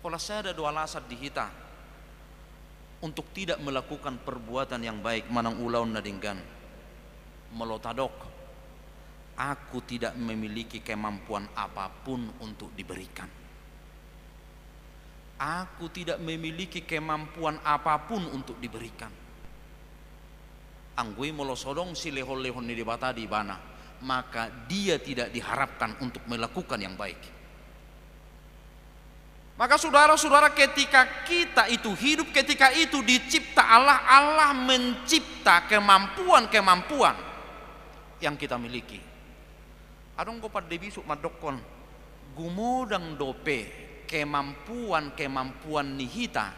Holan sada do alasan di hita untuk tidak melakukan perbuatan yang baik manang ulaon na denggan. Molo tadok, aku tidak memiliki kemampuan apapun untuk diberikan. Aku tidak memiliki kemampuan apapun untuk diberikan. Anggo i molo so adong silehon-lehon ni Debata di ibana, maka dia tidak diharapkan untuk melakukan yang baik. Maka, saudara-saudara, ketika kita itu hidup, ketika itu dicipta Allah, Allah mencipta kemampuan-kemampuan yang kita miliki. Adong do pande bisuk mandokkon, gumodang dope kemampuan-kemampuan ni hita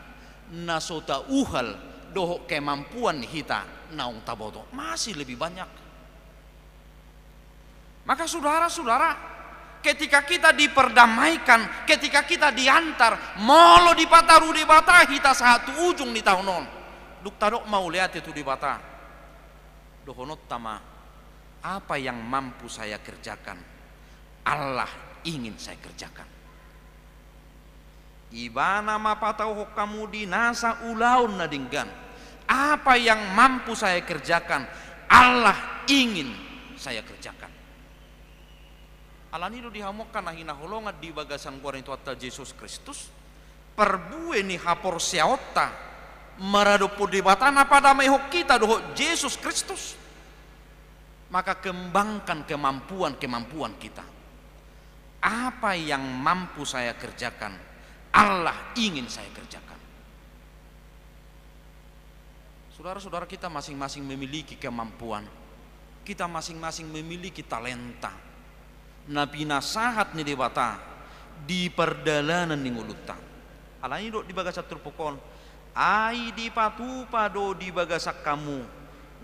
na so tauhal dohot kemampuan ni hita naung taboto, masih lebih banyak. Maka, saudara-saudara, ketika kita diperdamaikan, ketika kita diantar, molo dipataru Debata hita sahat tu ujung ni taon on, dung tadok mauliate tu Debata, dohononta ma, apa yang mampu saya kerjakan, Allah ingin saya kerjakan. Ibana ma patauhon hamu di nasa ulaon na denggan. Apa yang mampu saya kerjakan, Allah ingin saya kerjakan. Alani do di hamu angka na hinaholongan di bagasan goar ni Tuhanta Jesus Kristus, parbue ni haporseaonta maradophon Debata na padameihon hita dohot Jesus Kristus, maka kembangkan kemampuan-kemampuan kita. Apa yang mampu saya kerjakan, Allah ingin saya kerjakan. Saudara-saudara, kita masing-masing memiliki kemampuan, kita masing-masing memiliki talenta na pinasahat ni Debata di pardalanan ni ngolunta. Alani didok di bagasan turpuk on, ai dipatupa do di bagasan hamu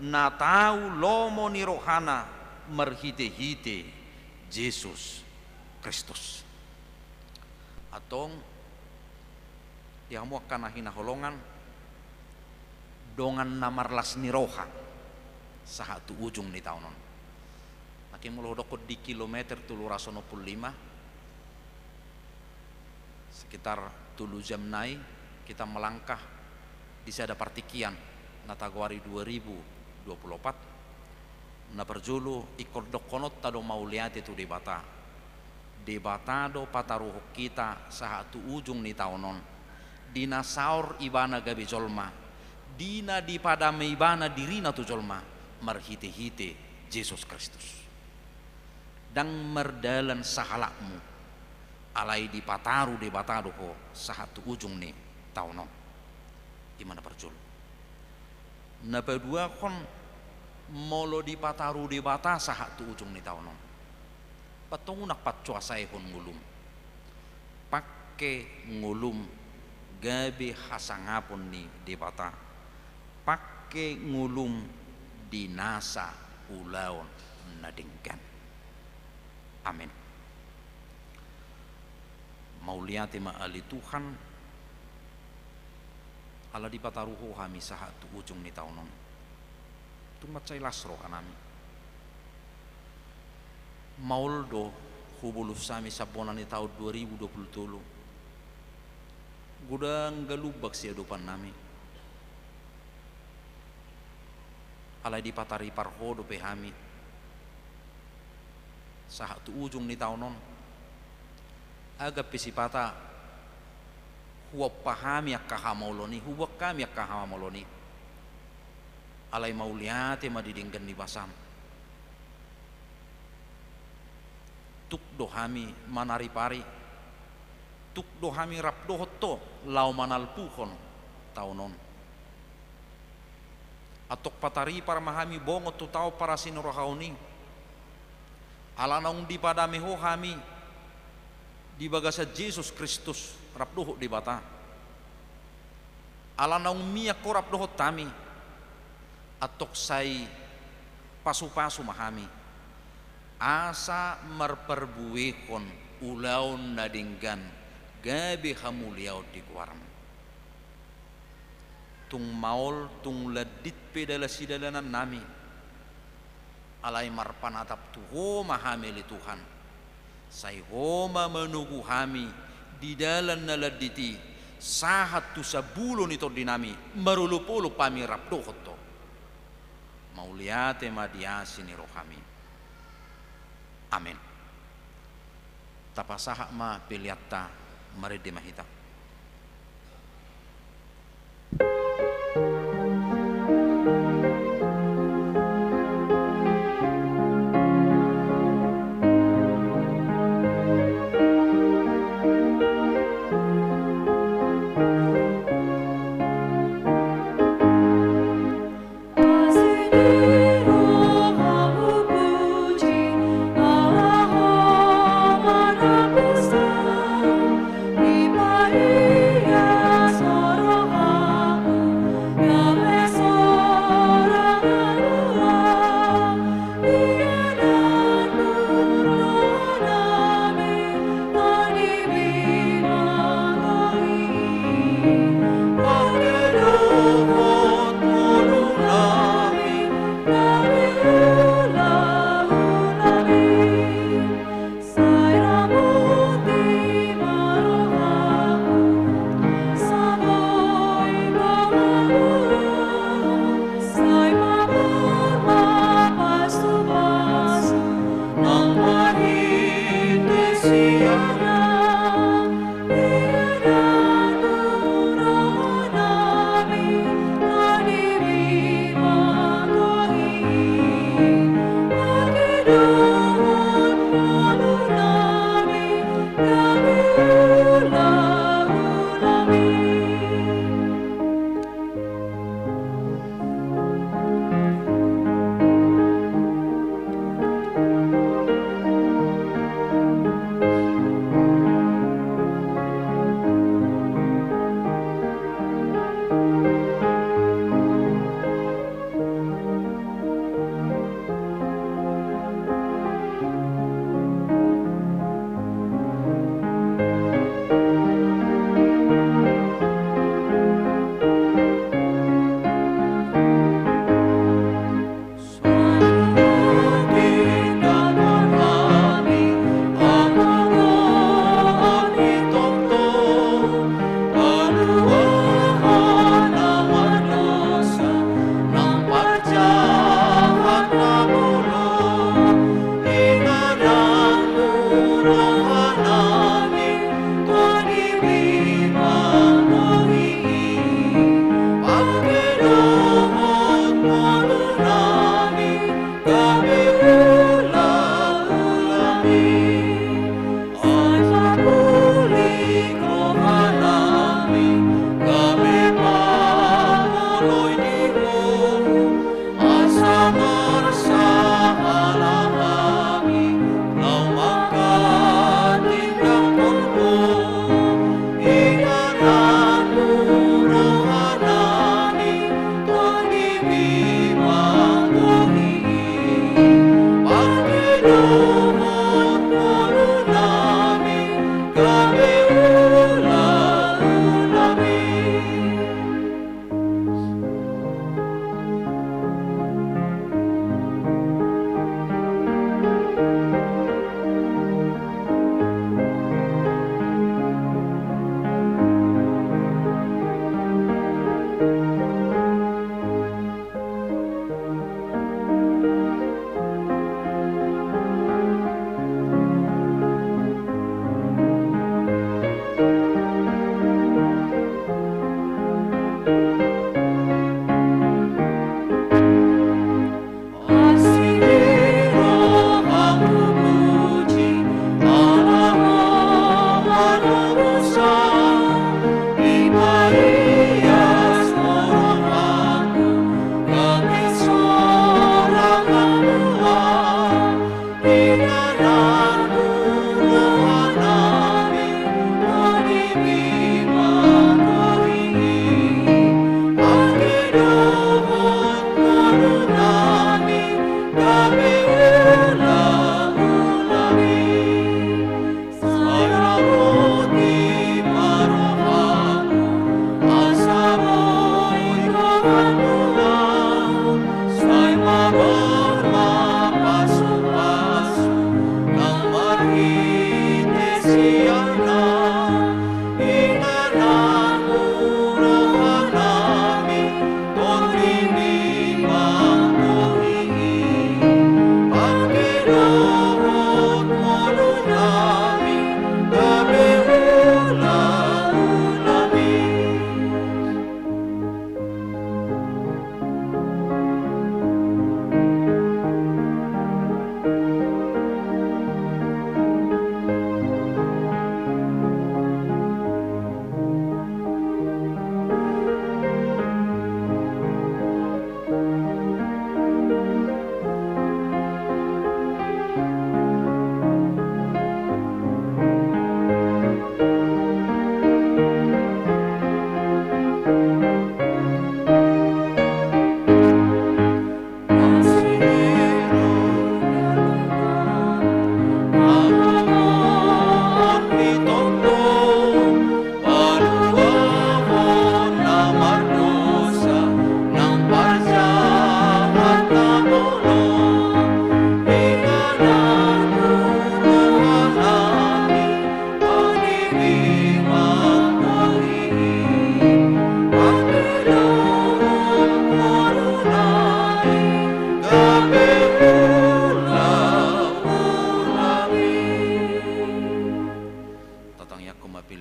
na tau lomo ni rohana marhite-hite Jesus Kristus. Antong, di hamu angka na hinaholongan, dongan na marlas ni roha sahat tu ujung ni taon on. Nangkin molo hudokkon di kilometer tolu ratus onom pulu lima, sekitar tolu jam nai kita melangkah di sada partingkian na tagoari dua ribu dua puluh opat. Na parjolo, ingkon dohononta do mauliate tu Debata. Debata do pataruhon hita sahat tu ujung ni taon on, di na saor Ibana gabe jolma, di na dipadame Ibana dirina tu jolma marhite-hite Jesus Kristus. Ndang mardalan sahalakmu, alai dipataru Debata do ho sahat tu ujung ni taon on. I ma na parjolo. Na paduahon, molo dipataru Debata sahat tu ujung ni taon on, antong unang pancuasaihon ngolum. Pangke ngolum gabe hasangapon ni Debata. Pangke ngolum di nasa ulaon na denggan. Amen. Mauliate ma ale Tuhan, ala dipataru Ho hami sahat tu ujung ni taon on. Tung mansai las rohanami. Maol do hubolus hami sian bona ni taon dua ribu dua puluh tolu. Godang galumbang siadopannami. Alai dipataripar Ho dope hami sahat tu ujung ni taon on. Agam pe sipata huompa hami angka hamaolon i, huboan hami angka hamaolon i. Alai mauliate ma di denggan ni basam. Tuk do hami manaripari, tuk do hami rap dohot Ho laho manalpuhon taon on. Antong pataripar ma hami bongot tu taon parasi ni roha on i. Ala naung dipadame Ho hami di bagasan Jesus Kristus rap dohot Debata. Ala naung mian Ho rap dohot hami, antong sai pasupasu ma hami, asa marparbuehon ulaon na denggan gabe hamuliaon di goarMu. Tung maol, tung landit pe dalan sidalanannami, alai marpanatap tu Ho ma hami ale Tuhan. Sai Ho ma manogu hami di dalan na landit i, sahat tu sambulo ni tondinami, marolopolop hami rap dohot Ho. Mauliate ma di asi ni rohaMi. Amen. Tapasahat ma peleanta, marende ma hita.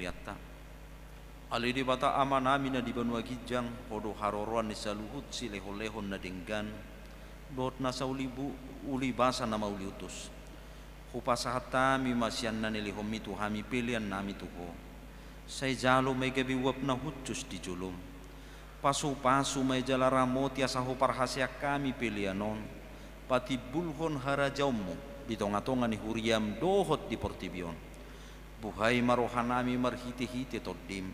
Ianta. Ale Debata Amanami na di banua ginjang, Ho do haroroan ni saluhut silehonlehon na denggan dohot nasa ulibu-, ulibasa na mauliutus. Hupasahat hami ma sian na nilehonMi tu hami peleannami tu Ho. Sai jalo ma i gabe uap na hushus di jolom. Pasupasu ma i jala ramoti asa huparhaseang hami pelean on patimbulhon harajaonMu di tongatonga ni huriaM dohot di portibi on. Buhai ma rohanami marhitehite TondiM,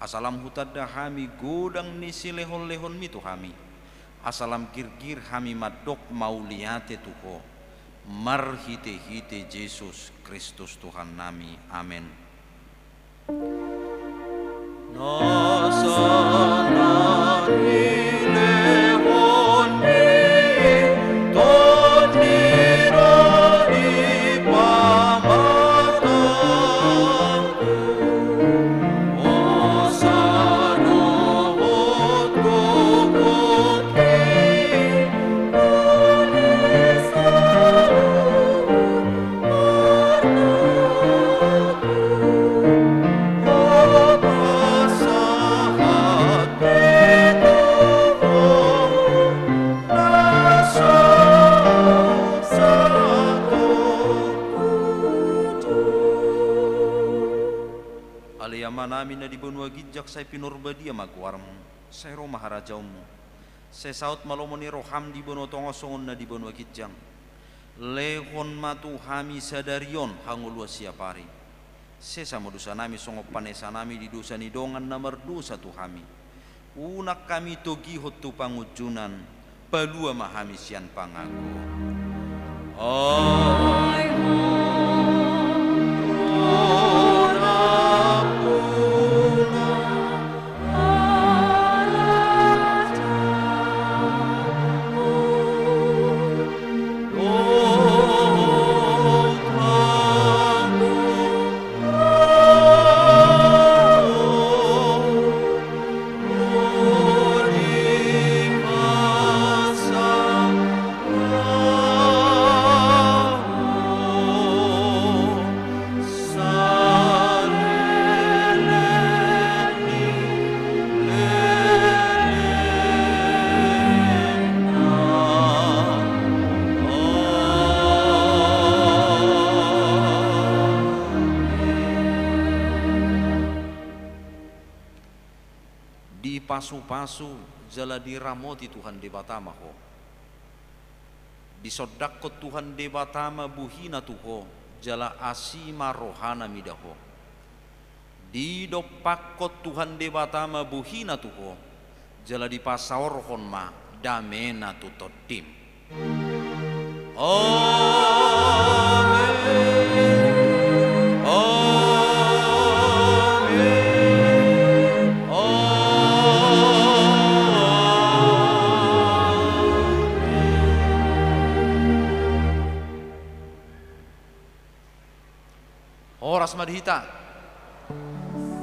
asa lam hutanda hami godang ni silehonlehonMi tu hami, asa lam girgir hami mandok mauliate tu Ho, marhitehite Jesus Kristus Tuhannami. Amen. Nasa na nilehonMi, Tondi, Tondi pamatangku, hosa dohot gokhonMi, Ale Amanami na di banua ginjang, sai pinarbadia ma goarMu, sai ro ma harajaonMu. Sai saut ma lomo ni rohaM di banua tonga songon na di banua ginjang. Lehon ma tu hami sadari on hangoluan siapari. Sesa ma dosanami songon panesanami di dosa ni dongan na mardosa tu hami. Unang hami togihon tu pangunjunan, palua ma hami sian pangago. Ai Ho do nampuna, Dipasupasu jala diramoti Tuhan Debata ma ho. Disondangkon Tuhan Debata ma bohina tu ho, jala asi ma rohana mida ho. Didompakkon Tuhan Debata ma bohina tu ho, jala dipasaorhon ma damena tu tondim. Amen. Amen. Amen. Horas ma di hita.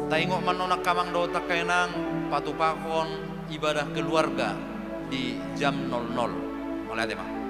Taingot ma annon angka amang dohot angka inang, patupahon ibadah keluarga di jam nol nol. Mauliate ma.